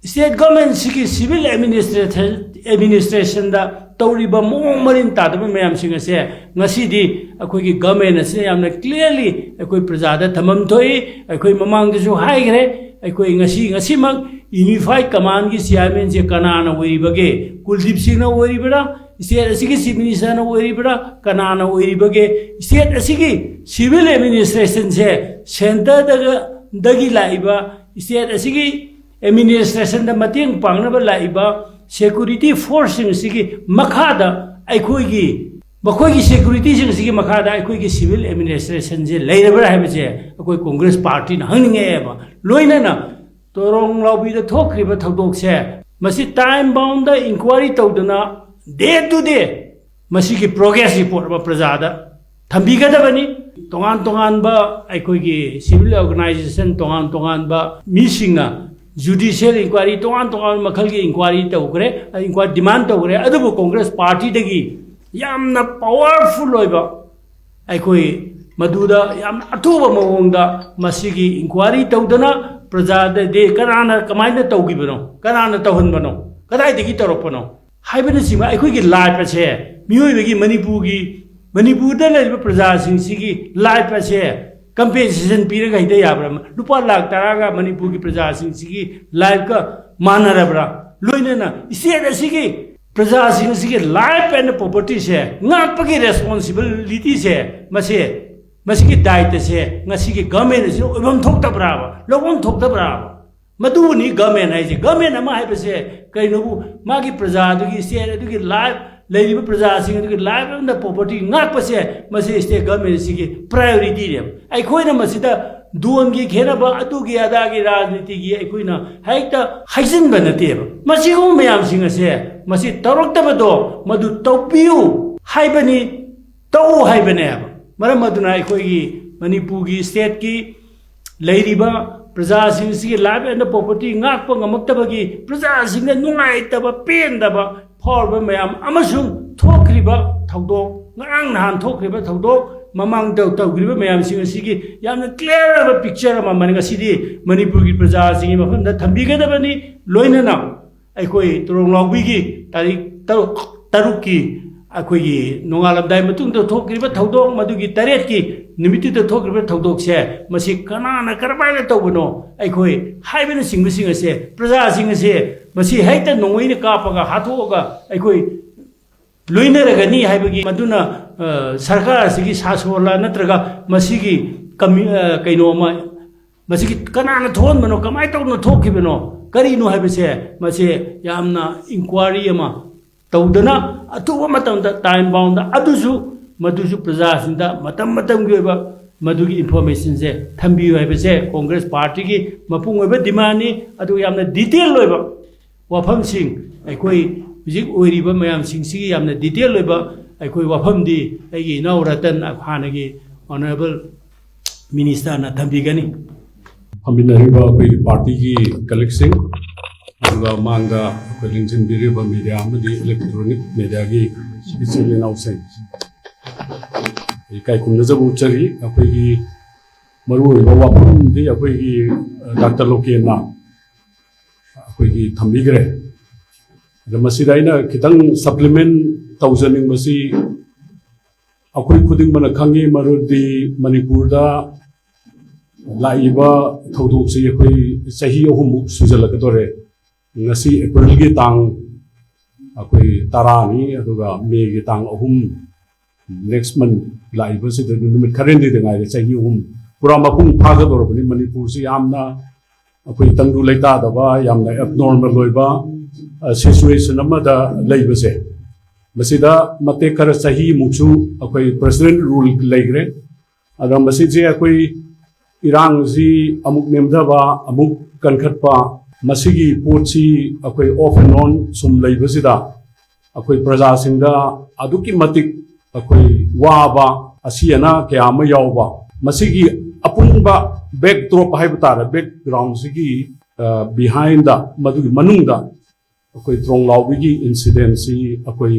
ꯁ꯭ꯇꯦꯠ ꯒꯚꯔꯟꯃꯦꯟꯁꯤꯒꯤ ꯁꯤꯚꯤꯜ ꯑꯦꯗꯃꯤꯅꯤꯁꯇ꯭ꯔꯦꯁꯟ, ꯑꯦꯗꯃꯤꯅꯤꯁꯇ꯭ꯔꯦꯁꯟꯗ ꯇꯧꯔꯤꯕ ꯃꯑꯣꯡ ꯃꯔꯤꯟ ꯇꯥꯗꯕ ꯃꯌꯥꯝꯁꯤꯡ ꯑꯁꯦ ꯉꯁꯤꯗꯤ ꯑꯩꯈꯣꯏꯒꯤ ꯒꯚꯔꯟꯃꯦꯟ ꯑꯁꯤꯅ ꯌꯥꯝꯅ ꯀ꯭ꯂꯤꯌꯔꯂꯤ ꯑꯩꯈꯣꯏ ꯄ꯭ꯔꯖꯥꯗ ꯊꯝꯐꯝ ꯊꯣꯛꯏ꯫ ꯑꯩꯈꯣꯏ ꯃꯃꯥꯡꯗꯁꯨ ꯍꯥꯏꯈ꯭ꯔꯦ, ꯑꯩꯈꯣꯏ ꯉꯁꯤ, ꯉꯁꯤꯃꯛ ꯌꯨꯅꯤꯐꯥꯏꯠ ꯀꯃꯥꯟꯒꯤ ꯆꯤꯌꯥꯔꯃꯦꯟꯁꯦ ꯀꯅꯥꯅ ꯑꯣꯏꯔꯤꯕꯒꯦ? ꯀꯨꯜꯗꯤꯞ ꯁꯤꯡꯅ ꯑꯣꯏꯔꯤꯕ꯭ꯔꯥ? ꯁ꯭ꯇꯦꯠ ꯑꯁꯤꯒꯤ ꯆꯤꯐ ꯃꯤꯅꯤꯁꯇꯔꯅ ꯑꯣꯏꯔꯤꯕ꯭ꯔꯥ? ꯀꯅꯥꯅ ꯑꯣꯏꯔꯤꯕꯒꯦ? ꯁ꯭ꯇꯦꯠ ꯑꯁꯤꯒꯤ ꯁꯤꯚꯤꯜ ꯑꯦꯗꯃꯤꯅꯤꯁꯇ꯭ꯔꯦꯁꯟꯁꯦ ꯁꯦꯟꯇꯔꯗꯒ, ꯗꯒꯤ ꯂꯥꯛꯏꯕ, ꯁ꯭ꯇꯦꯠ ꯑꯁꯤꯒꯤ ꯑꯦꯗꯃꯤꯅꯤꯁꯇ꯭ꯔꯦꯁꯟꯗ ꯃꯇꯦꯡ ꯄꯥꯡꯅꯕ ꯂꯥꯛꯏꯕ ꯁꯦꯀꯨꯔꯤꯇꯤ ꯐꯣꯔꯁꯁꯤꯡ ꯑꯁꯤꯒꯤ ꯃꯈꯥꯗ ꯑꯩꯈꯣꯏꯒꯤ, ꯃꯈꯣꯏꯒꯤ ꯁꯦꯀꯨꯔꯤꯇꯤꯁꯤꯡ ꯑꯁꯤꯒꯤ ꯃꯈꯥꯗ ꯑꯩꯈꯣꯏꯒꯤ ꯁꯤꯚꯤꯜ ꯑꯦꯗꯃꯤꯅꯤꯁꯇ꯭ꯔꯦꯁꯟꯁꯦ ꯂꯩꯔꯕ꯭ꯔꯥ ꯍꯥꯏꯕꯁꯦ ꯑꯩꯈꯣꯏ ꯀꯣꯡꯒ꯭ꯔꯦꯁ ꯄꯥꯔꯇꯤꯅ ꯍꯪꯅꯤꯡꯉꯛꯑꯦꯕ꯫ ꯂꯣꯏꯅꯅ ꯇꯣꯔꯣꯡ ꯂꯥꯎꯕꯤꯗ ꯊꯣꯛꯈ꯭ꯔꯤꯕ ꯊꯧꯗꯣꯛꯁꯦ, ꯃꯁꯤ ꯇꯥꯏꯝ ꯕꯥꯎꯟꯗ ꯏꯟꯀ꯭ꯋꯥꯏꯔꯤ ꯇꯧꯗꯅ ꯗꯦ ꯇꯨ ꯗꯦ ꯃꯁꯤꯒꯤ ꯄ꯭ꯔꯣꯒ꯭ꯔꯦꯁ ꯔꯤꯄꯣꯔꯠ ꯑꯃ ꯄ꯭ꯔꯖꯥꯗ ꯊꯝꯕꯤꯒꯗꯕꯅꯤ꯫ ꯇꯣꯉꯥꯟ ꯇꯣꯉꯥꯟꯕ ꯑꯩꯈꯣꯏꯒꯤ ꯁꯤꯚꯤꯜ ꯑꯣꯔꯒꯅꯥꯏꯖꯦꯁꯟ, ꯇꯣꯉꯥꯟ ꯇꯣꯉꯥꯟꯕ ꯃꯤꯁꯤꯡꯅ ꯖꯨꯗꯤꯁꯤꯌꯦꯜ ꯏꯟꯀ꯭ꯋꯥꯏꯔꯤ, ꯇꯣꯉꯥꯟ ꯇꯣꯉꯥꯟꯕ ꯃꯈꯜꯒꯤ ꯏꯟꯀ꯭ꯋꯥꯏꯔꯤ ꯇꯧꯈ꯭ꯔꯦ, ꯏꯟꯀ꯭ꯋꯥꯏꯔꯤ ꯗꯤꯃꯥꯟ ꯇꯧꯈ꯭ꯔꯦ꯫ ꯑꯗꯨꯕꯨ ꯀꯣꯡꯒ꯭ꯔꯦꯁ ꯄꯥꯔꯇꯤꯗꯒꯤ ꯌꯥꯝꯅ ꯄꯋꯥꯔꯐꯨꯜ ꯑꯣꯏꯕ, ꯑꯩꯈꯣꯏ ꯃꯗꯨꯗ ꯌꯥꯝꯅ ꯑꯊꯨꯕ ꯃꯑꯣꯡꯗ ꯃꯁꯤꯒꯤ ꯏꯟꯀ꯭ꯋꯥꯏꯔꯤ ꯇꯧꯗꯅ ꯄ꯭ꯔꯖꯥꯗꯗꯤ ꯀꯅꯥꯅ ꯀꯃꯥꯏꯅ ꯇꯧꯈꯤꯕꯅꯣ, ꯀꯅꯥꯅ ꯇꯧꯍꯟꯕꯅꯣ, ꯀꯗꯥꯏꯗꯒꯤ ꯇꯧꯔꯛꯄꯅꯣ ꯍꯥꯏꯕꯅꯆꯤꯡꯕ ꯑꯩꯈꯣꯏꯒꯤ ꯂꯥꯏꯐ ꯑꯁꯦ, ꯃꯤꯑꯣꯏꯕꯒꯤ, ꯃꯅꯤꯄꯨꯔꯒꯤ, ꯃꯅꯤꯄꯨꯔꯗ ꯂꯩꯔꯤꯕ ꯄ꯭ꯔꯖꯥꯁꯤꯡꯁꯤꯒꯤ ꯂꯥꯏꯐ ꯑꯁꯦ ꯀꯝꯄꯦꯟꯁꯦꯁꯟ ꯄꯤꯔꯒ ꯍꯦꯛꯇ ꯌꯥꯕ꯭ꯔꯥ? ꯂꯨꯄꯥ ꯂꯥꯈ ꯇꯔꯥꯒ ꯃꯅꯤꯄꯨꯔꯒꯤ ꯄ꯭ꯔꯖꯥꯁꯤꯡꯁꯤꯒꯤ ꯂꯥꯏꯐꯀ ꯃꯥꯟꯅꯔꯕ꯭ꯔꯥ? ꯂꯣꯏꯅꯅ ꯁ꯭ꯇꯦꯠ ꯑꯁꯤꯒꯤ ꯄ꯭ꯔꯖꯥꯁꯤꯡ ꯑꯁꯤꯒꯤ ꯂꯥꯏꯐ ꯑꯦꯟ ꯄ꯭ꯔꯣꯄꯔꯇꯤꯁꯦ ꯉꯥꯛꯄꯒꯤ ꯔꯦꯁꯄꯣꯟꯁꯤꯕꯤꯂꯤꯇꯤꯁꯦ, ꯃꯁꯦ, ꯃꯁꯤꯒꯤ ꯗꯥꯌꯤꯇ꯭ꯋꯁꯦ ꯉꯁꯤꯒꯤ ꯒꯚꯔꯟꯃꯦꯟ ꯑꯁꯤꯅ ꯑꯣꯏꯐꯝ ꯊꯣꯛꯇꯕ꯭ꯔꯥꯕ, ꯂꯧꯐꯝ ꯊꯣꯛꯇꯕ꯭ꯔꯥꯕ? ꯃꯗꯨꯕꯨꯅꯤ ꯒꯚꯔꯟꯃꯦꯟ ꯍꯥꯏꯁꯦ꯫ ꯒꯚꯔꯟꯃꯦꯟ ꯑꯃ ꯍꯥꯏꯕꯁꯦ ꯀꯩꯅꯣꯕꯨ, ꯃꯥꯒꯤ ꯄ꯭ꯔꯖꯥ ꯑꯗꯨꯒꯤ, ꯁ꯭ꯇꯦꯠ ꯑꯗꯨꯒꯤ ꯂꯥꯏꯐ, ꯂꯩꯔꯤꯕ ꯄ꯭ꯔꯖꯥꯁꯤꯡ ꯑꯗꯨꯒꯤ ꯂꯥꯏꯐ ꯑꯃꯗ ꯄ꯭ꯔꯣꯄꯔꯇꯤ ꯉꯥꯛꯄꯁꯦ, ꯃꯁꯤ ꯁ꯭ꯇꯦꯠ ꯒꯚꯔꯟꯃꯦꯟ ꯑꯁꯤꯒꯤ ꯄ꯭ꯔꯥꯏꯑꯣꯔꯤꯇꯤꯅꯦꯕ꯫ ꯑꯩꯈꯣꯏꯅ ꯃꯁꯤꯗ ꯗꯣꯟꯒꯤ ꯈꯦꯠꯅꯕ, ꯑꯗꯨꯒꯤ ꯑꯗꯥꯒꯤ ꯔꯥꯖꯅꯤꯇꯤꯒꯤ ꯑꯩꯈꯣꯏꯅ ꯍꯦꯛꯇ ꯍꯥꯏꯖꯤꯟꯕ ꯅꯠꯇꯦꯕ꯫ ꯃꯁꯤꯒꯨꯝꯕ ꯃꯌꯥꯝꯁꯤꯡ ꯑꯁꯦ, ꯃꯁꯤ ꯇꯧꯔꯛꯇꯕꯗꯣ ꯃꯗꯨ ꯇꯧꯕꯤꯌꯨ ꯍꯥꯏꯕꯅꯤ, ꯇꯧ ꯍꯥꯏꯕꯅꯦꯕ꯫ ꯃꯔꯝ ꯑꯗꯨꯅ ꯑꯩꯈꯣꯏꯒꯤ ꯃꯅꯤꯄꯨꯔꯒꯤ ꯁ꯭ꯇꯦꯠꯀꯤ ꯂꯩꯔꯤꯕ ꯄ꯭ꯔꯖꯥꯁꯤꯡꯁꯤꯒꯤ ꯂꯥꯏꯐ ꯑꯦꯟ ꯄ꯭ꯔꯣꯄꯔꯇꯤ ꯉꯥꯛꯄ ꯉꯝꯃꯛꯇꯕꯒꯤ ꯄ꯭ꯔꯖꯥꯁꯤꯡꯗ ꯅꯨꯡꯉꯥꯏꯇꯕ, ꯄꯦꯟꯗꯕ ꯐꯥꯎꯔꯕ ꯃꯌꯥꯝ ꯑꯃꯁꯨꯡ ꯊꯣꯛꯈ꯭ꯔꯤꯕ ꯊꯧꯗꯣꯛ, ꯉꯔꯥꯡ ꯅꯍꯥꯟ ꯊꯣꯛꯈ꯭ꯔꯤꯕ ꯊꯧꯗꯣꯛ, ꯃꯃꯥꯡꯗ ꯇꯧꯈ꯭ꯔꯤꯕ ꯃꯌꯥꯝꯁꯤꯡ ꯑꯁꯤꯒꯤ ꯌꯥꯝꯅ ꯀ꯭ꯂꯤꯌꯥꯔ ꯑꯣꯏꯕ ꯄꯤꯛꯆꯔ ꯑꯃ ꯃꯅꯤ-, ꯉꯁꯤꯗꯤ ꯃꯅꯤꯄꯨꯔꯒꯤ ꯄ꯭ꯔꯖꯥꯁꯤꯡꯒꯤ ꯃꯐꯝꯗ ꯊꯝꯕꯤꯒꯗꯕꯅꯤ꯫ ꯂꯣꯏꯅꯅ ꯑꯩꯈꯣꯏ ꯇꯣꯔꯣꯡꯂꯥꯎꯕꯤꯒꯤ ꯇꯥꯔꯤꯛ ꯇꯔꯨꯛ, ꯇꯔꯨꯛꯀꯤ ꯑꯩꯈꯣꯏꯒꯤ ꯅꯣꯡꯉꯥꯜꯂꯝꯗꯥꯏ ꯃꯇꯨꯡꯗ ꯊꯣꯛꯈ꯭ꯔꯤꯕ ꯊꯧꯗꯣꯛ, ꯃꯗꯨꯒꯤ ꯇꯔꯦꯠꯀꯤ ꯅꯨꯃꯤꯠꯇꯨꯗ ꯊꯣꯛꯈ꯭ꯔꯤꯕ ꯊꯧꯗꯣꯛꯁꯦ, ꯃꯁꯤ ꯀꯅꯥꯅ ꯀꯔꯝꯍꯥꯏꯅ ꯇꯧꯕꯅꯣ, ꯑꯩꯈꯣꯏ ꯍꯥꯏꯕꯅꯆꯤꯡꯕꯁꯤꯡ ꯑꯁꯦ ꯄ꯭ꯔꯖꯥꯁꯤꯡ ꯑꯁꯦ ꯃꯁꯤ ꯍꯦꯛꯇ ꯅꯣꯡꯃꯩꯅ ꯀꯥꯞꯄꯒ ꯍꯥꯠꯇꯣꯛꯑꯒ ꯑꯩꯈꯣꯏ ꯂꯣꯏꯅꯔꯒꯅꯤ ꯍꯥꯏꯕꯒꯤ, ꯃꯗꯨꯅ, ꯑ, ꯁꯔꯀꯥꯔ ꯑꯁꯤꯒꯤ ꯁꯥꯁꯣꯟꯂ ꯅꯠꯇ꯭ꯔꯒ ꯃꯁꯤꯒꯤ ꯀꯃꯤ-, ꯑ, ꯀꯩꯅꯣ ꯑꯃ, ꯃꯁꯤꯒꯤ ꯀꯅꯥꯅ ꯊꯣꯛꯍꯟꯕꯅꯣ, ꯀꯃꯥꯏꯅ ꯇꯧꯗꯅ ꯊꯣꯛꯈꯤꯕꯅꯣ, ꯀꯔꯤꯅꯣ ꯍꯥꯏꯕꯁꯦ, ꯃꯁꯤ ꯌꯥꯝꯅ ꯏꯟꯀ꯭ꯋꯥꯔꯤ ꯑꯃ ꯇꯧꯗꯅ ꯑꯊꯨꯕ ꯃꯇꯝꯗ ꯇꯥꯏꯝ ꯕꯥꯎꯟꯗ ꯑꯗꯨꯁꯨ, ꯃꯗꯨꯁꯨ ꯄ꯭ꯔꯖꯥꯁꯤꯡꯗ ꯃꯇꯝ ꯃꯇꯝꯒꯤ ꯑꯣꯏꯕ ꯃꯗꯨꯒꯤ ꯏꯟꯐꯣꯔꯃꯦꯁꯟꯁꯦ ꯊꯝꯕꯤꯌꯨ ꯍꯥꯏꯕꯁꯦ ꯀꯣꯡꯒ꯭ꯔꯦꯁ ꯄꯥꯔꯇꯤꯒꯤ ꯃꯄꯨꯡ ꯑꯣꯏꯕ ꯗꯤꯃꯥꯟꯅꯤ꯫ ꯑꯗꯨꯒ ꯌꯥꯝꯅ ꯗꯤꯇꯦꯜ ꯑꯣꯏꯕ ꯋꯥꯐꯝꯁꯤꯡ, ꯑꯩꯈꯣꯏ ꯍꯧꯖꯤꯛ ꯑꯣꯏꯔꯤꯕ ꯃꯌꯥꯝꯁꯤꯡꯁꯤꯒꯤ ꯌꯥꯝꯅ ꯗꯤꯇꯦꯜ ꯑꯣꯏꯕ ꯑꯩꯈꯣꯏ ꯋꯥꯐꯝꯗꯤ ꯑꯩꯒꯤ ꯏꯅꯥꯎ ꯔꯇꯟ, ꯍꯥꯟꯅꯒꯤ ꯑꯣꯅꯔꯦꯕꯜ ꯃꯤꯅꯤꯁꯇꯔꯅ ꯊꯝꯕꯤꯒꯅꯤ꯫ ꯐꯝꯃꯤꯟꯅꯔꯤꯕ ꯑꯩꯈꯣꯏꯒꯤ ꯄꯥꯔꯇꯤꯒꯤ ꯀꯂꯤꯛꯁꯤꯡ, ꯑꯗꯨꯒ ꯃꯥꯡꯗ ꯑꯩꯈꯣꯏ ꯂꯦꯡꯁꯤꯟꯕꯤꯔꯤꯕ ꯃꯦꯗꯤꯌꯥ ꯑꯃꯗꯤ ꯏꯂꯦꯛꯇ꯭ꯔꯣꯅꯤꯛ ꯃꯦꯗꯤꯌꯥꯒꯤ ꯏꯆꯤꯜ ꯏꯅꯥꯎꯁꯤꯡ, ꯏꯀꯥꯏ ꯈꯨꯝꯅꯖꯕ ꯎꯠꯆꯔꯤ꯫ ꯑꯩꯈꯣꯏꯒꯤ ꯃꯔꯨꯑꯣꯏꯕ ꯋꯥꯐꯝꯗꯤ ꯑꯩꯈꯣꯏꯒꯤ, ꯑ, ꯗꯥꯛꯇꯔ ꯂꯣꯀꯦꯟꯅ ꯑꯩꯈꯣꯏꯒꯤ ꯊꯝꯕꯤꯈ꯭ꯔꯦ꯫ ꯑꯗ ꯃꯁꯤꯗ ꯑꯩꯅ ꯈꯤꯇꯪ ꯁꯄ꯭ꯂꯤꯃꯦꯟ ꯇꯧꯖꯅꯤꯡꯕꯁꯤ, ꯑꯩꯈꯣꯏ ꯈꯨꯗꯤꯡꯃꯛꯅ ꯈꯪꯉꯤ, ꯃꯔꯨꯗꯤ ꯃꯅꯤꯄꯨꯔꯗ ꯂꯥꯛꯏꯕ ꯊꯧꯗꯣꯛꯁꯤ ꯑꯩꯈꯣꯏ ꯆꯍꯤ ꯑꯍꯨꯝꯃꯨꯛ ꯁꯨꯖꯜꯂꯛꯀꯗꯧꯔꯦ꯫ ꯉꯁꯤ ꯑꯦꯄ꯭ꯔꯤꯜꯒꯤ ꯇꯥꯡ ꯑꯩꯈꯣꯏ ꯇꯔꯥꯅꯤ, ꯑꯗꯨꯒ ꯃꯦꯒꯤ ꯇꯥꯡ ꯑꯍꯨꯝ, next month ꯂꯥꯛꯏꯕꯁꯤꯗ ꯅꯨꯃꯤꯠ ꯈꯔꯅꯤꯗ ꯉꯥꯏꯔꯦ, ꯆꯍꯤ ꯑꯍꯨꯝ ꯄꯨꯔꯥ ꯃꯄꯨꯡ ꯐꯥꯒꯗꯧꯔꯕꯅꯤ꯫ ꯃꯅꯤꯄꯨꯔꯁꯤ ꯌꯥꯝꯅ ꯑꯩꯈꯣꯏ ꯇꯪꯗꯨ ꯂꯩꯇꯥꯗꯕ, ꯌꯥꯝꯅ ꯑꯦꯕꯅꯣꯔꯃꯦꯜ ꯑꯣꯏꯕ ꯁꯤꯆꯨꯋꯦꯁꯟ ꯑꯃꯗ ꯂꯩꯕꯁꯦ, ꯃꯁꯤꯗ ꯃꯇꯦꯛ ꯈꯔ ꯆꯍꯤꯃꯨꯛꯁꯨ ꯑꯩꯈꯣꯏ ꯄ꯭ꯔꯦꯁꯤꯗꯦꯟ ꯔꯨꯜ ꯂꯩꯈ꯭ꯔꯦ꯫ ꯑꯗ ꯃꯁꯤꯁꯦ ꯑꯩꯈꯣꯏ ꯏꯔꯥꯡꯁꯤ ꯑꯃꯨꯛ ꯅꯦꯝꯊꯕ, ꯑꯃꯨꯛ ꯀꯟꯈꯠꯄ, ꯃꯁꯤꯒꯤ ꯄꯣꯠꯁꯤ ꯑꯩꯈꯣꯏ off and on ꯁꯨꯝ ꯂꯩꯕꯁꯤꯗ ꯑꯩꯈꯣꯏ ꯄ꯭ꯔꯖꯥꯁꯤꯡꯗ ꯑꯗꯨꯛꯀꯤ ꯃꯇꯤꯛ ꯑꯩꯈꯣꯏ ꯋꯥꯕ, ꯑꯁꯤ ꯑꯅꯥ ꯀꯌꯥ ꯑꯃ ꯌꯥꯎꯕ, ꯃꯁꯤꯒꯤ ꯑꯄꯨꯟꯕ ꯕꯦꯛꯗ꯭ꯔꯣꯞ ꯍꯥꯏꯕ ꯇꯥꯔꯦ, ꯕꯦꯛꯒ꯭ꯔꯥꯎꯟꯁꯤꯒꯤ ꯕꯤꯍꯥꯏꯟꯗ, ꯃꯗꯨꯒꯤ ꯃꯅꯨꯡꯗ ꯑꯩꯈꯣꯏ ꯇ꯭ꯔꯣꯡꯂꯥꯎꯕꯤꯒꯤ ꯏꯟꯁꯤꯗꯦꯟꯁꯤ ꯑꯩꯈꯣꯏ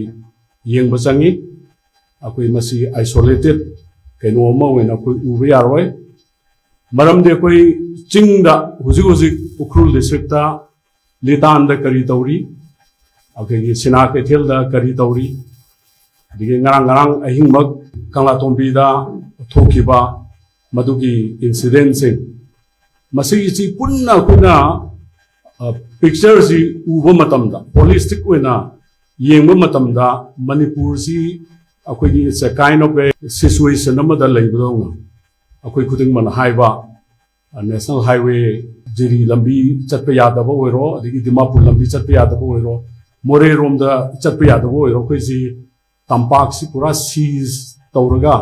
ꯌꯦꯡꯕ ꯆꯪꯉꯤ꯫ ꯑꯩꯈꯣꯏ ꯃꯁꯤ ꯑꯥꯏꯁꯣꯂꯦꯇꯦꯠ ꯀꯩꯅꯣ ꯑꯃ ꯑꯣꯏꯅ ꯑꯩꯈꯣꯏ ꯎꯕ ꯌꯥꯔꯣꯏ꯫ ꯃꯔꯝꯗꯤ ꯑꯩꯈꯣꯏ ꯆꯤꯡꯗ ꯍꯧꯖꯤꯛ ꯍꯧꯖꯤꯛ ꯎꯈ꯭ꯔꯨꯜ ꯗꯤꯁꯇ꯭ꯔꯤꯛꯇ ꯂꯤꯇꯥꯟꯗ ꯀꯔꯤ ꯇꯧꯔꯤ, ꯑꯩꯈꯣꯏꯒꯤ ꯁꯤꯅꯥ ꯀꯩꯊꯦꯜꯗ ꯀꯔꯤ ꯇꯧꯔꯤ, ꯑꯗꯒꯤ ꯉꯔꯥꯡ ꯉꯔꯥꯡ ꯑꯍꯤꯡꯃꯛ ꯀꯪꯂꯥꯇꯣꯝꯕꯤꯗ ꯊꯣꯛꯈꯤꯕ ꯃꯗꯨꯒꯤ ꯏꯟꯁꯤꯗꯦꯟꯁꯤꯡ, ꯃꯁꯤꯒꯤꯁꯤ ꯄꯨꯟꯅ ꯑꯩꯈꯣꯏꯅ ꯄꯤꯛꯆꯔꯁꯤ ꯎꯕ ꯃꯇꯝꯗ, ꯍꯣꯂꯤꯁꯇꯤꯛ ꯑꯣꯏꯅ ꯌꯦꯡꯕ ꯃꯇꯝꯗ, ꯃꯅꯤꯄꯨꯔꯁꯤ ꯑꯩꯈꯣꯏꯒꯤ it's a kind of a situation ꯑꯃꯗ ꯂꯩꯕꯗꯧꯅ, ꯑꯩꯈꯣꯏ ꯈꯨꯗꯤꯡꯃꯛꯅ ꯍꯥꯏꯕ, ꯅꯦꯁꯅꯦꯜ ꯍꯥꯏꯋꯦ, ꯖꯤꯔꯤ ꯂꯝꯕꯤ ꯆꯠꯄ ꯌꯥꯗꯕ ꯑꯣꯏꯔꯣ, ꯑꯗꯒꯤ ꯗꯤꯃꯥꯄꯨꯔ ꯂꯝꯕꯤ ꯆꯠꯄ ꯌꯥꯗꯕ ꯑꯣꯏꯔꯣ, ꯃꯣꯔꯦꯔꯣꯝꯗ ꯆꯠꯄ ꯌꯥꯗꯕ ꯑꯣꯏꯔꯣ, ꯑꯩꯈꯣꯏꯁꯤ ꯇꯝꯄꯥꯛꯁꯤ ꯄꯨꯔꯥ ꯁꯤꯖ ꯇꯧꯔꯒ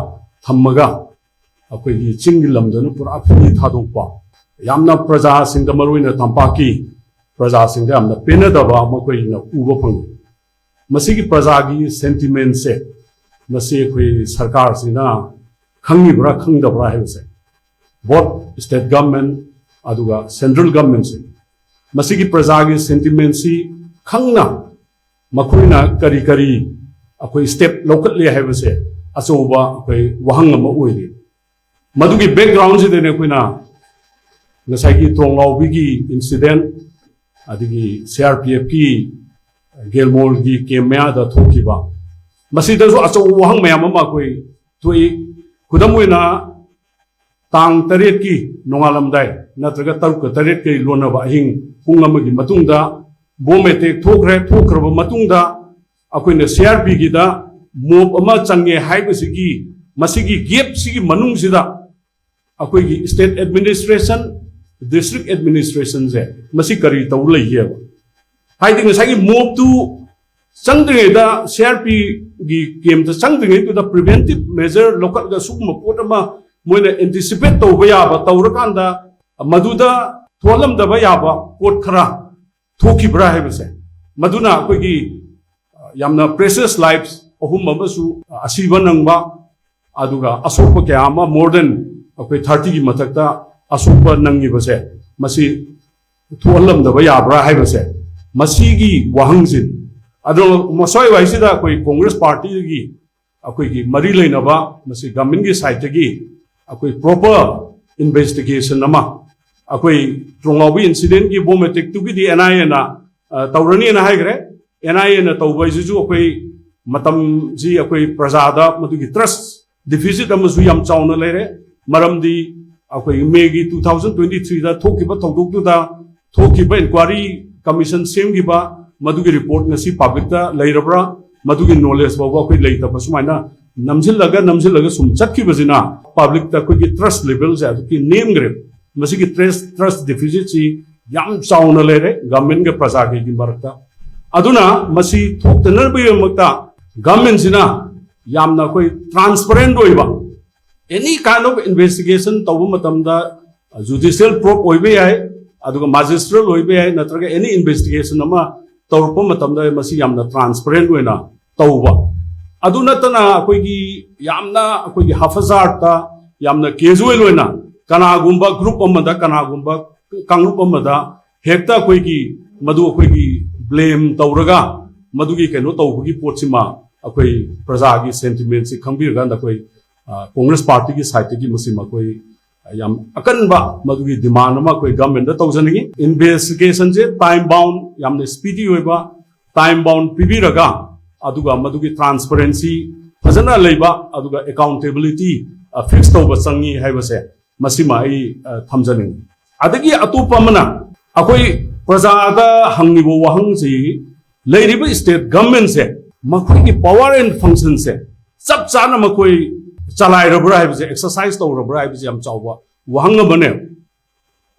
ꯊꯝꯃꯒ, ꯑꯩꯈꯣꯏꯒꯤ ꯆꯤꯡꯒꯤ ꯂꯝꯗꯅ ꯄꯨꯔꯥ ꯐ꯭ꯔꯤ ꯊꯥꯗꯣꯛꯄ, ꯌꯥꯝꯅ ꯄ꯭ꯔꯖꯥꯁꯤꯡꯗ, ꯃꯔꯨꯑꯣꯏꯅ ꯇꯝꯄꯥꯛꯀꯤ ꯄ꯭ꯔꯖꯥꯁꯤꯡꯗ ꯌꯥꯝꯅ ꯄꯦꯟꯅꯗꯕ ꯑꯃ ꯑꯩꯈꯣꯏꯅ ꯎꯕ ꯐꯪꯉꯤ꯫ ꯃꯁꯤꯒꯤ ꯄ꯭ꯔꯖꯥꯒꯤ ꯁꯦꯟꯇꯤꯃꯦꯟꯁꯦ, ꯃꯁꯤ ꯑꯩꯈꯣꯏ ꯁꯔꯀꯥꯔꯁꯤꯅ ꯈꯪꯉꯤꯕ꯭ꯔꯥ ꯈꯪꯗꯕ꯭ꯔꯥ ꯍꯥꯏꯕꯁꯦ, both state government ꯑꯗꯨꯒ central governmentꯁꯦ, ꯃꯁꯤꯒꯤ ꯄ꯭ꯔꯖꯥꯒꯤ ꯁꯦꯟꯇꯤꯃꯦꯟꯁꯤ ꯈꯪꯅ ꯃꯈꯣꯏꯅ ꯀꯔꯤ ꯀꯔꯤ ꯑꯩꯈꯣꯏ ꯁ꯭ꯇꯦꯞ ꯂꯧꯈꯠꯂꯤ ꯍꯥꯏꯕꯁꯦ ꯑꯆꯧꯕ ꯑꯩꯈꯣꯏ ꯋꯥꯍꯪ ꯑꯃ ꯑꯣꯏꯔꯤ꯫ ꯃꯗꯨꯒꯤ ꯕꯦꯛꯒ꯭ꯔꯥꯎꯟꯁꯤꯗꯅꯦ ꯑꯩꯈꯣꯏꯅ ꯉꯁꯥꯏꯒꯤ ꯇ꯭ꯔꯣꯡꯂꯥꯎꯕꯤꯒꯤ ꯏꯟꯁꯤꯗꯦꯟ, ꯑꯗꯒꯤ ꯁꯤ ꯑꯥꯔ ꯄꯤ ꯑꯦꯐꯀꯤ ꯒꯦꯜꯃꯣꯜꯒꯤ ꯀꯦꯝ ꯃꯌꯥꯗ ꯊꯣꯛꯈꯤꯕ ꯃꯁꯤꯗꯁꯨ ꯑꯆꯧꯕ ꯋꯥꯍꯪ ꯃꯌꯥꯝ ꯑꯃ ꯑꯩꯈꯣꯏ ꯊꯣꯛꯏ꯫ ꯈꯨꯗꯝ ꯑꯣꯏꯅ, ꯇꯥꯡ ꯇꯔꯦꯠꯀꯤ ꯅꯣꯡꯉꯥꯜꯂꯝꯗꯥꯏ ꯅꯠꯇ꯭ꯔꯒ ꯇꯔꯨꯛꯀ ꯇꯔꯦꯠꯀꯤ ꯂꯣꯟꯅꯕ ꯑꯍꯤꯡ ꯄꯨꯡ ꯑꯃꯒꯤ ꯃꯇꯨꯡꯗ ꯕꯣꯝ ꯑꯦꯇꯦꯛ ꯊꯣꯛꯈ꯭ꯔꯦ꯫ ꯊꯣꯛꯈ꯭ꯔꯕ ꯃꯇꯨꯡꯗ ꯑꯩꯈꯣꯏꯅ ꯁꯤ ꯑꯥꯔ ꯄꯤꯒꯤꯗ ꯃꯣꯞ ꯑꯃ ꯆꯪꯉꯦ ꯍꯥꯏꯕꯁꯤꯒꯤ, ꯃꯁꯤꯒꯤ ꯒꯦꯞꯁꯤꯒꯤ ꯃꯅꯨꯡꯁꯤꯗ ꯑꯩꯈꯣꯏꯒꯤ state administration, district administrationꯁꯦ ꯃꯁꯤ ꯀꯔꯤ ꯇꯧ ꯂꯩꯒꯦꯕ? ꯍꯥꯏꯗꯤ ꯉꯁꯥꯏꯒꯤ ꯃꯣꯞꯇꯨ ꯆꯪꯗ꯭ꯔꯤꯉꯩꯗ, ꯁꯤ ꯑꯥꯔ ꯄꯤꯒꯤ ꯀꯦꯝꯇ ꯆꯪꯗ꯭ꯔꯤꯉꯩꯗꯨꯗ preventive measure ꯂꯧꯈꯠꯂꯒ ꯁꯤꯒꯨꯝꯕ ꯄꯣꯠ ꯑꯃ ꯃꯣꯏꯅ anticipate ꯇꯧꯕ ꯌꯥꯕ ꯇꯧꯔꯀꯥꯟꯗ ꯃꯗꯨꯗ ꯊꯣꯛꯍꯜꯂꯝꯗꯕ ꯌꯥꯕ ꯄꯣꯠ ꯈꯔ ꯊꯣꯛꯈꯤꯕ꯭ꯔꯥ ꯍꯥꯏꯕꯁꯦ, ꯃꯗꯨꯅ ꯑꯩꯈꯣꯏꯒꯤ, ꯑ, ꯌꯥꯝꯅ precious lives ꯑꯍꯨꯝ ꯑꯃꯁꯨ ꯑꯁꯤꯕ ꯅꯪꯕ, ꯑꯗꯨꯒ ꯑꯁꯣꯛꯄ ꯀꯌꯥ ꯑꯃ, more than ꯑꯩꯈꯣꯏ thirtyꯒꯤ ꯃꯊꯛꯇ ꯑꯁꯣꯛꯄ ꯅꯪꯉꯤꯕꯁꯦ, ꯃꯁꯤ ꯊꯣꯛꯍꯜꯂꯝꯗꯕ ꯌꯥꯕ꯭ꯔꯥ ꯍꯥꯏꯕꯁꯦ, ꯃꯁꯤꯒꯤ ꯋꯥꯍꯪꯁꯤꯅꯤ꯫ ꯑꯗꯣ ꯃꯁ꯭ꯋꯥꯏ ꯋꯥꯏꯁꯤꯗ ꯑꯩꯈꯣꯏ Congress partyꯒꯤ ꯑꯩꯈꯣꯏꯒꯤ ꯃꯔꯤ ꯂꯩꯅꯕ ꯃꯁꯤ governmentꯀꯤ sideꯇꯒꯤ ꯑꯩꯈꯣꯏ proper investigation ꯑꯃ, ꯑꯩꯈꯣꯏ ꯇ꯭ꯔꯣꯡꯉꯥꯎꯕꯤ incidentꯀꯤ ꯕꯣꯝ attackꯇꯨꯒꯤꯗꯤ NIAꯅ, ꯑ, ꯇꯧꯔꯅꯤꯅ ꯍꯥꯏꯈ꯭ꯔꯦ꯫ NIAꯅ ꯇꯧꯕ ꯍꯥꯏꯁꯤꯁꯨ ꯑꯩꯈꯣꯏ ꯃꯇꯝꯁꯤ ꯑꯩꯈꯣꯏ ꯄ꯭ꯔꯖꯥꯗ ꯃꯗꯨꯒꯤ trust deficit ꯑꯃꯁꯨ ꯌꯥꯝ ꯆꯥꯎꯅ ꯂꯩꯔꯦ꯫ ꯃꯔꯝꯗꯤ ꯑꯩꯈꯣꯏ Mayꯒꯤ two thousand twenty threeꯗ ꯊꯣꯛꯈꯤꯕ ꯊꯧꯗꯣꯛꯇꯨꯗ ꯊꯣꯛꯈꯤꯕ inquiry commission ꯁꯦꯝꯈꯤꯕ, ꯃꯗꯨꯒꯤ report ꯉꯁꯤ publicꯇ ꯂꯩꯔꯕ꯭ꯔꯥ? ꯃꯗꯨꯒꯤ knowledge ꯐꯥꯎꯕ ꯑꯩꯈꯣꯏ ꯂꯩꯇꯕ, ꯁꯨꯃꯥꯏꯅ ꯅꯝꯁꯤꯜꯂꯒ ꯅꯝꯁꯤꯜꯂꯒ ꯁꯨꯝ ꯆꯠꯈꯤꯕꯁꯤꯅ publicꯇ ꯑꯩꯈꯣꯏꯒꯤ trust levelꯁꯦ ꯑꯗꯨꯛꯀꯤ ꯅꯦꯝꯈ꯭ꯔꯦ꯫ ꯃꯁꯤꯒꯤ trust, trust deficitꯁꯤ ꯌꯥꯝ ꯆꯥꯎꯅ ꯂꯩꯔꯦ governmentꯒ ꯄ꯭ꯔꯖꯥꯒꯒꯤ ꯃꯔꯛꯇ꯫ ꯑꯗꯨꯅ ꯃꯁꯤ ꯊꯣꯛꯇꯅꯕꯒꯤꯗꯃꯛꯇ governmentꯁꯤꯅ ꯌꯥꯝꯅ ꯑꯩꯈꯣꯏ transparent ꯑꯣꯏꯕ, any kind of investigation ꯇꯧꯕ ꯃꯇꯝꯗ judicial probe ꯑꯣꯏꯕ ꯌꯥꯏ, ꯑꯗꯨꯒ magistral ꯑꯣꯏꯕ ꯌꯥꯏ, ꯅꯠꯇ꯭ꯔꯒ any investigation ꯑꯃ ꯇꯧꯔꯛꯄ ꯃꯇꯝꯗ ꯃꯁꯤ ꯌꯥꯝꯅ transparent ꯑꯣꯏꯅ ꯇꯧꯕ꯫ ꯑꯗꯨ ꯅꯠꯇꯅ ꯑꯩꯈꯣꯏꯒꯤ ꯌꯥꯝꯅ ꯑꯩꯈꯣꯏꯒꯤ haphazardꯇ, ꯌꯥꯝꯅ casual ꯑꯣꯏꯅ ꯀꯅꯥꯒꯨꯝꯕ group ꯑꯃꯗ, ꯀꯅꯥꯒꯨꯝꯕ ꯀꯥꯡꯂꯨꯞ ꯑꯃꯗ ꯍꯦꯛꯇ ꯑꯩꯈꯣꯏꯒꯤ ꯃꯗꯨ ꯑꯩꯈꯣꯏꯒꯤ blame ꯇꯧꯔꯒ ꯃꯗꯨꯒꯤ ꯀꯩꯅꯣ ꯇꯧꯕꯒꯤ ꯄꯣꯠꯁꯤꯃ ꯑꯩꯈꯣꯏ ꯄ꯭ꯔꯖꯥꯒꯤ sentimentꯁꯤ ꯈꯪꯕꯤꯔꯀꯥꯟꯗ ꯑꯩꯈꯣꯏ, ꯑ, Congress partyꯒꯤ sideꯇꯒꯤ ꯃꯁꯤꯃ ꯑꯩꯈꯣꯏ ꯌꯥꯝ ꯑꯀꯟꯕ ꯃꯗꯨꯒꯤ demand ꯑꯃ ꯑꯩꯈꯣꯏ governmentꯗ ꯇꯧꯖꯅꯤꯡꯉꯤ꯫ Investigationꯁꯦ time bound, ꯌꯥꯝꯅ speedy ꯑꯣꯏꯕ time bound ꯄꯤꯕꯤꯔꯒ ꯑꯗꯨꯒ ꯃꯗꯨꯒꯤ transparency ꯐꯖꯅ ꯂꯩꯕ, ꯑꯗꯨꯒ accountability fix ꯇꯧꯕ ꯆꯪꯉꯤ ꯍꯥꯏꯕꯁꯦ ꯃꯁꯤꯃ ꯑꯩ ꯊꯝꯖꯅꯤꯡꯉꯤ꯫ ꯑꯗꯒꯤ ꯑꯇꯣꯞꯄ ꯑꯃꯅ ꯑꯩꯈꯣꯏ ꯄ꯭ꯔꯖꯥꯗ ꯍꯪꯉꯤꯕ ꯋꯥꯍꯪꯁꯤ, ꯂꯩꯔꯤꯕ state governmentꯁꯦ ꯃꯈꯣꯏꯒꯤ power and functionꯁꯦ ꯆꯞ ꯆꯥꯅ ꯃꯈꯣꯏ ꯆꯂꯥꯏꯔꯕ꯭ꯔꯥ ꯍꯥꯏꯕꯁꯦ, exercise ꯇꯧꯔꯕ꯭ꯔꯥ ꯍꯥꯏꯕꯁꯦ ꯌꯥꯝ ꯆꯥꯎꯕ ꯋꯥꯍꯪ ꯑꯃꯅꯦ꯫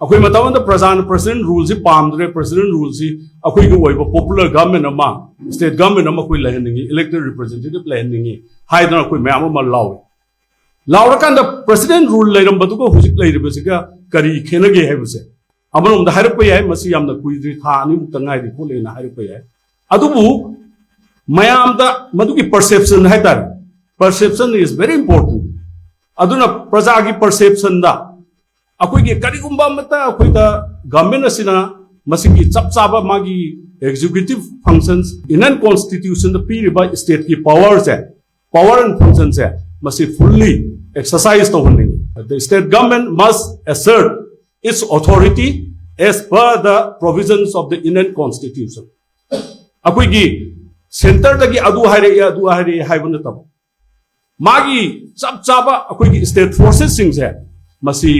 ꯑꯩꯈꯣꯏ ꯃꯇꯝ ꯑꯃꯗ ꯄ꯭ꯔꯖꯥꯅ president ruleꯁꯤ ꯄꯥꯝꯗ꯭ꯔꯦ, president ruleꯁꯤ ꯑꯩꯈꯣꯏꯒꯤ ꯑꯣꯏꯕ popular government ꯑꯃ, state government ꯑꯃ ꯑꯩꯈꯣꯏ ꯂꯩꯍꯟꯅꯤꯡꯉꯤ, elected representative ꯂꯩꯍꯟꯅꯤꯡꯉꯤ ꯍꯥꯏꯗꯅ ꯑꯩꯈꯣꯏ ꯃꯌꯥꯝ ꯑꯃ ꯂꯥꯎꯏ꯫ ꯂꯥꯎꯔꯀꯥꯟꯗ president rule ꯂꯩꯔꯝꯕꯗꯨꯒ ꯍꯧꯖꯤꯛ ꯂꯩꯔꯤꯕꯁꯤꯒ ꯀꯔꯤ ꯈꯦꯠꯅꯒꯦ ꯍꯥꯏꯕꯁꯦ ꯑꯃꯔꯣꯝꯗ ꯍꯥꯏꯔꯛꯄ ꯌꯥꯏ, ꯃꯁꯤ ꯌꯥꯝꯅ ꯀꯨꯏꯗ꯭ꯔꯤ, ꯊꯥ ꯑꯅꯤꯃꯨꯛꯇ ꯉꯥꯏꯔꯤ ꯈꯣꯠꯂꯦꯅ ꯍꯥꯏꯔꯛꯄ ꯌꯥꯏ꯫ ꯑꯗꯨꯕꯨ ꯃꯌꯥꯝꯗ ꯃꯗꯨꯒꯤ perception ꯍꯥꯏꯇꯥꯔꯦ, perception is very important꯫ ꯑꯗꯨꯅ ꯄ꯭ꯔꯖꯥꯒꯤ perceptionꯗ ꯑꯩꯈꯣꯏꯒꯤ ꯀꯔꯤꯒꯨꯝꯕ ꯑꯃꯠꯇ ꯑꯩꯈꯣꯏꯗ government ꯑꯁꯤꯅ ꯃꯁꯤꯒꯤ ꯆꯞ ꯆꯥꯕ ꯃꯥꯒꯤ executive functions, Indian constitutionꯗ ꯄꯤꯔꯤꯕ stateꯀꯤ powerꯁꯦ, power and functionꯁꯦ ꯃꯁꯤ fully exercise ꯇꯧꯍꯟꯅꯤꯡꯉꯤ꯫ The state government must assert its authority as per the provisions of the Indian constitution꯫ ꯑꯩꯈꯣꯏꯒꯤ centreꯗꯒꯤ ꯑꯗꯨ ꯍꯥꯏꯔꯛꯑꯦ, ꯑꯗꯨ ꯍꯥꯏꯔꯛꯑꯦ ꯍꯥꯏꯕ ꯅꯠꯇꯕ, ꯃꯥꯒꯤ ꯆꯞ ꯆꯥꯕ ꯑꯩꯈꯣꯏꯒꯤ state forcesꯁꯤꯡꯁꯦ ꯃꯁꯤ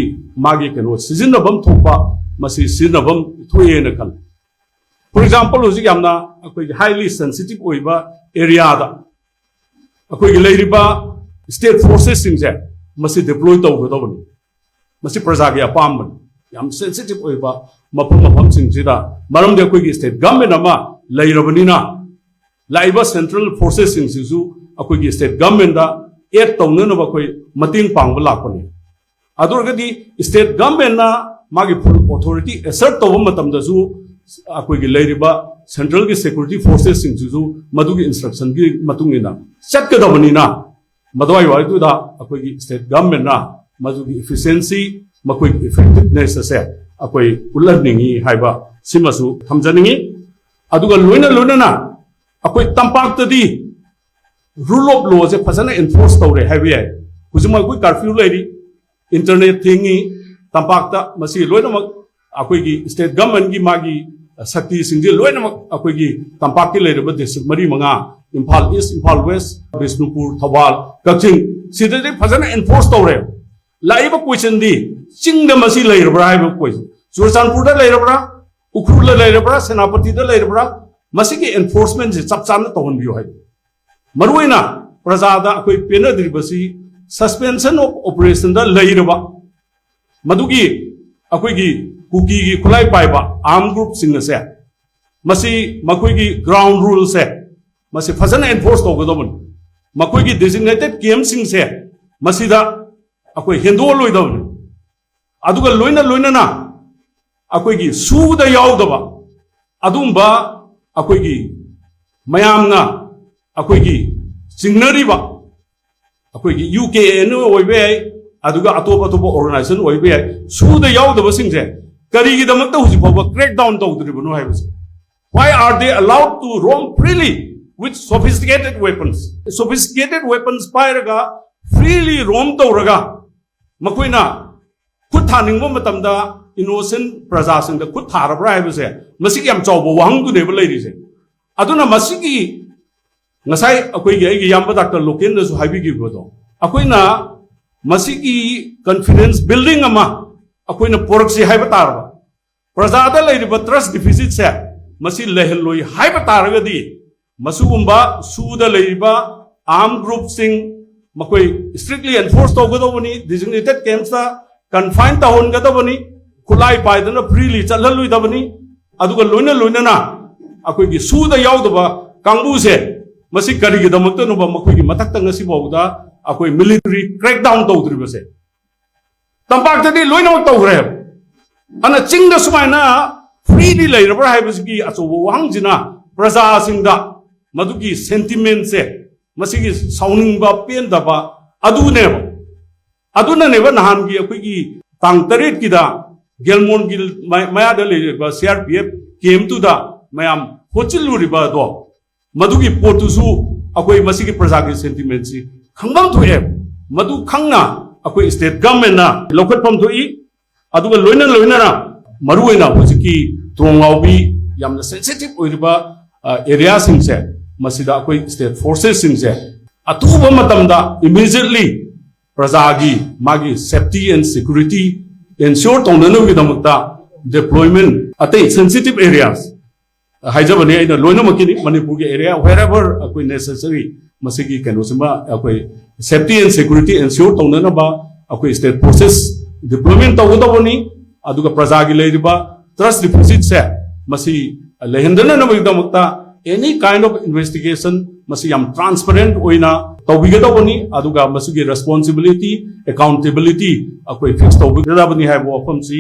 ꯃꯥꯒꯤ ꯀꯩꯅꯣ ꯁꯤꯖꯤꯟꯅꯐꯝ ꯊꯣꯛꯄ, ꯃꯁꯤ ꯁꯤꯖꯤꯟꯅꯐꯝ ꯊꯣꯛꯑꯦꯅ ꯈꯜꯂꯤ꯫ For example, ꯍꯧꯖꯤꯛ ꯌꯥꯝꯅ ꯑꯩꯈꯣꯏꯒꯤ highly sensitive ꯑꯣꯏꯕ areaꯗ ꯑꯩꯈꯣꯏꯒꯤ ꯂꯩꯔꯤꯕ state forcesꯁꯤꯡꯁꯦ ꯃꯁꯤ deploy ꯇꯧꯒꯗꯕꯅꯤ꯫ ꯃꯁꯤ ꯄ꯭ꯔꯖꯥꯒꯤ ꯑꯄꯥꯝꯕꯅꯤ꯫ ꯌꯥꯝ sensitive ꯑꯣꯏꯕ ꯃꯐꯝ ꯃꯐꯝꯁꯤꯡꯁꯤꯗ, ꯃꯔꯝꯗꯤ ꯑꯩꯈꯣꯏꯒꯤ state government ꯑꯃ ꯂꯩꯔꯕꯅꯤꯅ ꯂꯥꯛꯏꯕ central forcesꯁꯤꯡꯁꯤꯁꯨ ꯑꯩꯈꯣꯏꯒꯤ state governmentꯗ add ꯇꯧꯅꯅꯕ ꯑꯩꯈꯣꯏ ꯃꯇꯦꯡ ꯄꯥꯡꯕ ꯂꯥꯛꯄꯅꯤ꯫ ꯑꯗꯨ ꯑꯣꯏꯔꯒꯗꯤ state governmentꯅ ꯃꯥꯒꯤ full authority assert ꯇꯧꯕ ꯃꯇꯝꯗꯁꯨ ꯑꯩꯈꯣꯏꯒꯤ ꯂꯩꯔꯤꯕ centralꯒꯤ security forcesꯁꯤꯡꯁꯤꯁꯨ ꯃꯗꯨꯒꯤ instructionꯒꯤ ꯃꯇꯨꯡ ꯏꯟꯅ ꯆꯠꯀꯗꯕꯅꯤꯅ, ꯃꯗꯨꯋꯥꯏ ꯋꯥꯏꯗꯨꯗ ꯑꯩꯈꯣꯏꯒꯤ state governmentꯅ ꯃꯗꯨꯒꯤ efficiency, ꯃꯈꯣꯏꯒꯤ effectiveness ꯑꯁꯦ ꯑꯩꯈꯣꯏ ꯎꯠꯍꯟꯅꯤꯡꯉꯤ ꯍꯥꯏꯕ ꯁꯤꯃꯁꯨ ꯊꯝꯖꯅꯤꯡꯉꯤ꯫ ꯑꯗꯨꯒ ꯂꯣꯏꯅ ꯂꯣꯏꯅꯅ ꯑꯩꯈꯣꯏ ꯇꯝꯄꯥꯛꯇꯗꯤ rule of lawꯁꯦ ꯐꯖꯅ enforce ꯇꯧꯔꯦ ꯍꯥꯏꯕ ꯌꯥꯏ꯫ ꯍꯧꯖꯤꯛꯃꯛ ꯑꯩꯈꯣꯏ curfew ꯂꯩꯔꯤ, internet ꯊꯤꯡꯉꯤ ꯇꯝꯄꯥꯛꯇ꯫ ꯃꯁꯤ ꯂꯣꯏꯅꯃꯛ ꯑꯩꯈꯣꯏꯒꯤ state governmentꯀꯤ ꯃꯥꯒꯤ ꯁꯛꯇꯤꯁꯤꯡꯁꯦ ꯂꯣꯏꯅꯃꯛ ꯑꯩꯈꯣꯏꯒꯤ ꯇꯝꯄꯥꯛꯀꯤ ꯂꯩꯔꯤꯕ ꯗꯤꯁꯇ꯭ꯔꯤꯛ ꯃꯔꯤ ꯃꯉꯥ, ꯏꯝꯐꯥꯜ ꯏꯁ, ꯏꯝꯐꯥꯜ ꯋꯦꯁ, ꯕꯤꯁꯅꯨꯄꯨꯔ, ꯊꯧꯕꯥꯜ, ꯀꯛꯆꯤꯡ, ꯁꯤꯗꯗꯤ ꯐꯖꯅ ꯑꯦꯟꯐꯣꯔꯁ ꯇꯧꯔꯦ꯫ ꯂꯥꯛꯏꯕ ꯀꯣꯏꯁꯟꯗꯤ, ꯆꯤꯡꯗ ꯃꯁꯤ ꯂꯩꯔꯕ꯭ꯔꯥ ꯍꯥꯏꯕ ꯀꯣꯏꯁꯟ, ꯆꯨꯔꯆꯥꯟꯄꯨꯔꯗ ꯂꯩꯔꯕ꯭ꯔꯥ, ꯎꯈ꯭ꯔꯨꯜꯗ ꯂꯩꯔꯕ꯭ꯔꯥ, ꯁꯦꯅꯥꯄꯇꯤꯗ ꯂꯩꯔꯕ꯭ꯔꯥ, ꯃꯁꯤꯒꯤ ꯑꯦꯟꯐꯣꯔꯁꯃꯦꯟꯁꯦ ꯆꯞ ꯆꯥꯅ ꯇꯧꯍꯟꯕꯤꯌꯨ ꯍꯥꯏꯕ꯫ ꯃꯔꯨꯑꯣꯏꯅ ꯄ꯭ꯔꯖꯥꯗ ꯑꯩꯈꯣꯏ ꯄꯦꯟꯅꯗ꯭ꯔꯤꯕꯁꯤ, suspension of operationꯗ ꯂꯩꯔꯕ ꯃꯗꯨꯒꯤ ꯑꯩꯈꯣꯏꯒꯤ ꯀꯨꯀꯤꯒꯤ ꯈꯨꯠꯂꯥꯏ ꯄꯥꯏꯕ ꯑꯥꯔꯝ ꯒ꯭ꯔꯨꯞꯁꯤꯡ ꯑꯁꯦ, ꯃꯁꯤ ꯃꯈꯣꯏꯒꯤ ꯒ꯭ꯔꯥꯎꯟ ꯔꯨꯜꯁꯦ ꯃꯁꯤ ꯐꯖꯅ ꯑꯦꯟꯐꯣꯔꯁ ꯇꯧꯒꯗꯕꯅꯤ꯫ ꯃꯈꯣꯏꯒꯤ ꯗꯤꯖꯤꯒꯅꯦꯇꯦꯠ ꯀꯦꯝꯞꯁꯤꯡꯁꯦ ꯃꯁꯤꯗ ꯑꯩꯈꯣꯏ ꯍꯦꯟꯗꯣꯛꯍꯜꯂꯣꯏꯗꯕꯅꯤ꯫ ꯑꯗꯨꯒ ꯂꯣꯏꯅ ꯂꯣꯏꯅꯅ ꯑꯩꯈꯣꯏꯒꯤ ꯁꯨꯗ ꯌꯥꯎꯗꯕ ꯑꯗꯨꯒꯨꯝꯕ ꯑꯩꯈꯣꯏꯒꯤ ꯃꯌꯥꯝꯅ ꯑꯩꯈꯣꯏꯒꯤ ꯆꯤꯡꯅꯔꯤꯕ ꯑꯩꯈꯣꯏꯒꯤ ꯌꯨ ꯀꯦ ꯑꯦꯟ ꯑꯣꯏꯕ ꯌꯥꯏ, ꯑꯗꯨꯒ ꯑꯇꯣꯞ ꯑꯇꯣꯞꯄ ꯑꯣꯔꯒꯅꯥꯏꯖꯦꯁꯟ ꯑꯣꯏꯕ ꯌꯥꯏ, ꯁꯨꯗ ꯌꯥꯎꯗꯕꯁꯤꯡꯁꯦ ꯀꯔꯤꯒꯤꯗꯃꯛꯇ ꯍꯧꯖꯤꯛ ꯐꯥꯎꯕ ꯀ꯭ꯔꯦꯛ ꯗꯥꯎꯟ ꯇꯧꯗ꯭ꯔꯤꯕꯅꯣ ꯍꯥꯏꯕꯁꯦ꯫ Why are they allowed to roam freely with sophisticated weapons? Sophisticated weapons ꯄꯥꯏꯔꯒ freely roam ꯇꯧꯔꯒ ꯃꯈꯣꯏꯅ ꯈꯨꯠ ꯊꯥꯅꯤꯡꯕ ꯃꯇꯝꯗ ꯏꯅꯣꯁꯦꯟ ꯄ꯭ꯔꯖꯥꯁꯤꯡꯗ ꯈꯨꯠ ꯊꯥꯔꯕ꯭ꯔꯥ ꯍꯥꯏꯕꯁꯦ ꯃꯁꯤꯒꯤ ꯌꯥꯝ ꯆꯥꯎꯕ ꯋꯥꯍꯪꯗꯨꯅꯦꯕ ꯂꯩꯔꯤꯁꯦ꯫ ꯑꯗꯨꯅ ꯃꯁꯤꯒꯤ ꯉꯁꯥꯏ ꯑꯩꯈꯣꯏꯒꯤ ꯑꯩꯒꯤ ꯏꯌꯥꯝꯕ ꯗꯥꯛꯇꯔ ꯂꯣꯀꯦꯟꯅꯁꯨ ꯍꯥꯏꯕꯤꯈꯤꯕꯗꯣ, ꯑꯩꯈꯣꯏꯅ ꯃꯁꯤꯒꯤ ꯀꯟꯐꯤꯗꯦꯟꯁ ꯕꯤꯜꯗꯤꯡ ꯑꯃ ꯑꯩꯈꯣꯏꯅ ꯄꯨꯔꯛꯁꯤ ꯍꯥꯏꯕ ꯇꯥꯔꯕ, ꯄ꯭ꯔꯖꯥꯗ ꯂꯩꯔꯤꯕ ꯇ꯭ꯔꯁ ꯗꯤꯐꯤꯁꯤꯠꯁꯦ ꯃꯁꯤ ꯂꯩꯍꯜꯂꯣꯏ ꯍꯥꯏꯕ ꯇꯥꯔꯒꯗꯤ, ꯃꯁꯤꯒꯨꯝꯕ ꯁꯨꯗ ꯂꯩꯔꯤꯕ ꯑꯥꯔꯝ ꯒ꯭ꯔꯨꯞꯁꯤꯡ ꯃꯈꯣꯏ ꯏꯁꯇ꯭ꯔꯤꯛꯂꯤ ꯑꯦꯟꯐꯣꯔꯁ ꯇꯧꯒꯗꯧꯕꯅꯤ, ꯗꯤꯖꯤꯒꯅꯦꯇꯦꯠ ꯀꯦꯝꯞꯁꯇ ꯀꯟꯐꯥꯏꯟ ꯇꯧꯍꯟꯒꯗꯕꯅꯤ, ꯈꯨꯠꯂꯥꯏ ꯄꯥꯏꯗꯅ ꯐ꯭ꯔꯤꯂꯤ ꯆꯠꯍꯜꯂꯣꯏꯗꯕꯅꯤ꯫ ꯑꯗꯨꯒ ꯂꯣꯏꯅ ꯂꯣꯏꯅꯅ ꯑꯩꯈꯣꯏꯒꯤ ꯁꯨꯗ ꯌꯥꯎꯗꯕ ꯀꯥꯡꯕꯨꯁꯦ ꯃꯁꯤ ꯀꯔꯤꯒꯤꯗꯃꯛꯇꯅꯣꯕ ꯃꯈꯣꯏꯒꯤ ꯃꯊꯛꯇ ꯉꯁꯤ ꯐꯥꯎꯕꯗ ꯑꯩꯈꯣꯏ ꯃꯤꯂꯤꯇꯔꯤ ꯀ꯭ꯔꯦꯛ ꯗꯥꯎꯟ ꯇꯧꯗ꯭ꯔꯤꯕꯁꯦ? ꯇꯝꯄꯥꯛꯇꯗꯤ ꯂꯣꯏꯅꯃꯛ ꯇꯧꯈ꯭ꯔꯦ꯫ ꯑꯗꯨꯅ ꯆꯤꯡꯗ ꯁꯨꯃꯥꯏꯅ ꯐ꯭ꯔꯤꯗꯤ ꯂꯩꯔꯕ꯭ꯔꯥ ꯍꯥꯏꯕꯁꯤꯒꯤ ꯑꯆꯧꯕ ꯋꯥꯍꯪꯁꯤꯅ ꯄ꯭ꯔꯖꯥꯁꯤꯡꯗ ꯃꯗꯨꯒꯤ ꯁꯦꯟꯇꯤꯃꯦꯟꯁꯦ, ꯃꯁꯤꯒꯤ ꯁꯥꯎꯅꯤꯡꯕ, ꯄꯦꯟꯗꯕ ꯑꯗꯨꯅꯦꯕ꯫ ꯑꯗꯨꯅꯅꯦꯕ ꯅꯍꯥꯟꯒꯤ ꯑꯩꯈꯣꯏꯒꯤ ꯇꯥꯡ ꯇꯔꯦꯠꯀꯤꯗ ꯒꯦꯜꯃꯣꯟꯒꯤ ꯃꯌꯥꯗ ꯂꯩꯔꯤꯕ ꯁꯤ ꯑꯥꯔ ꯄꯤ ꯑꯦꯐ ꯀꯦꯝꯞꯇꯨꯗ ꯃꯌꯥꯝ ꯍꯣꯠꯆꯤꯜꯂꯨꯔꯤꯕ ꯑꯗꯣ, ꯃꯗꯨꯒꯤ ꯄꯣꯠꯇꯨꯁꯨ ꯑꯩꯈꯣꯏ ꯃꯁꯤꯒꯤ ꯄ꯭ꯔꯖꯥꯒꯤ ꯁꯦꯟꯇꯤꯃꯦꯟꯁꯤ ꯈꯪꯐꯝ ꯊꯣꯛꯑꯦ꯫ ꯃꯗꯨ ꯈꯪꯅ ꯑꯩꯈꯣꯏ ꯁ꯭ꯇꯦꯠ ꯒꯚꯔꯟꯃꯦꯟꯠꯅ ꯂꯧꯈꯠꯐꯝ ꯊꯣꯛꯏ꯫ ꯑꯗꯨꯒ ꯂꯣꯏꯅ ꯂꯣꯏꯅꯅ ꯃꯔꯨꯑꯣꯏꯅ ꯍꯧꯖꯤꯛꯀꯤ ꯇ꯭ꯔꯣꯡꯂꯥꯎꯕꯤ ꯌꯥꯝꯅ ꯁꯦꯟꯁꯤꯇꯤꯚ ꯑꯣꯏꯔꯤꯕ ꯑꯦꯔꯤꯌꯥꯁꯤꯡꯁꯦ, ꯃꯁꯤꯗ ꯑꯩꯈꯣꯏ ꯁ꯭ꯇꯦꯠ ꯐꯣꯔꯁꯦꯁꯁꯤꯡꯁꯦ ꯑꯊꯨꯕ ꯃꯇꯝꯗ, ꯏꯃꯤꯗꯤꯌꯦꯠꯂꯤ, ꯄ꯭ꯔꯖꯥꯒꯤ ꯃꯥꯒꯤ ꯁꯦꯐꯇꯤ ꯑꯦꯟ ꯁꯦꯀ꯭ꯌꯨꯔꯤꯇꯤ ꯑꯦꯟꯁ꯭ꯌꯣꯔ ꯇꯧꯅꯅꯕꯒꯤꯗꯃꯛꯇ ꯗꯤꯄ꯭ꯂꯣꯏꯃꯦꯟ, ꯑꯇꯩ ꯁꯦꯟꯁꯤꯇꯤꯚ ꯑꯦꯔꯤꯌꯥꯁ ꯍꯥꯏꯖꯕꯅꯤ ꯑꯩꯅ, ꯂꯣꯏꯅꯃꯛꯀꯤꯅꯤ, ꯃꯅꯤꯄꯨꯔꯒꯤ ꯑꯦꯔꯤꯌꯥ wherever ꯑꯩꯈꯣꯏ ꯅꯦꯁꯦꯁꯔꯤ, ꯃꯁꯤꯒꯤ ꯀꯩꯅꯣꯁꯤꯃ ꯑꯩꯈꯣꯏ ꯁꯦꯐꯇꯤ ꯑꯦꯟ ꯁꯦꯀ꯭ꯌꯨꯔꯤꯇꯤ ꯑꯦꯟꯁ꯭ꯌꯣꯔ ꯇꯧꯅꯅꯕ ꯑꯩꯈꯣꯏ ꯁ꯭ꯇꯦꯠ ꯐꯣꯔꯁꯦꯁ ꯗꯤꯄ꯭ꯂꯣꯏꯃꯦꯟ ꯇꯧꯒꯗꯧꯕꯅꯤ꯫ ꯑꯗꯨꯒ ꯄ꯭ꯔꯖꯥꯒꯤ ꯂꯩꯔꯤꯕ ꯇ꯭ꯔꯁ ꯗꯤꯐꯤꯁꯤꯠꯁꯦ ꯃꯁꯤ ꯂꯩꯍꯟꯗꯅꯕꯒꯤꯗꯃꯛꯇ any kind of investigation ꯃꯁꯤ ꯌꯥꯝ ꯇ꯭ꯔꯥꯟꯁꯄꯔꯦꯟ ꯑꯣꯏꯅ ꯇꯧꯕꯤꯒꯗꯧꯕꯅꯤ꯫ ꯑꯗꯨꯒ ꯃꯁꯤꯒꯤ ꯔꯦꯁꯄꯣꯟꯁꯤꯕꯤꯂꯤꯇꯤ, ꯑꯦꯀꯥꯎꯟꯇꯦꯕꯤꯂꯤꯇꯤ ꯑꯩꯈꯣꯏ ꯐꯤꯛꯁ ꯇꯧꯕꯤꯒꯗꯕꯅꯤ ꯍꯥꯏꯕ ꯋꯥꯐꯝꯁꯤ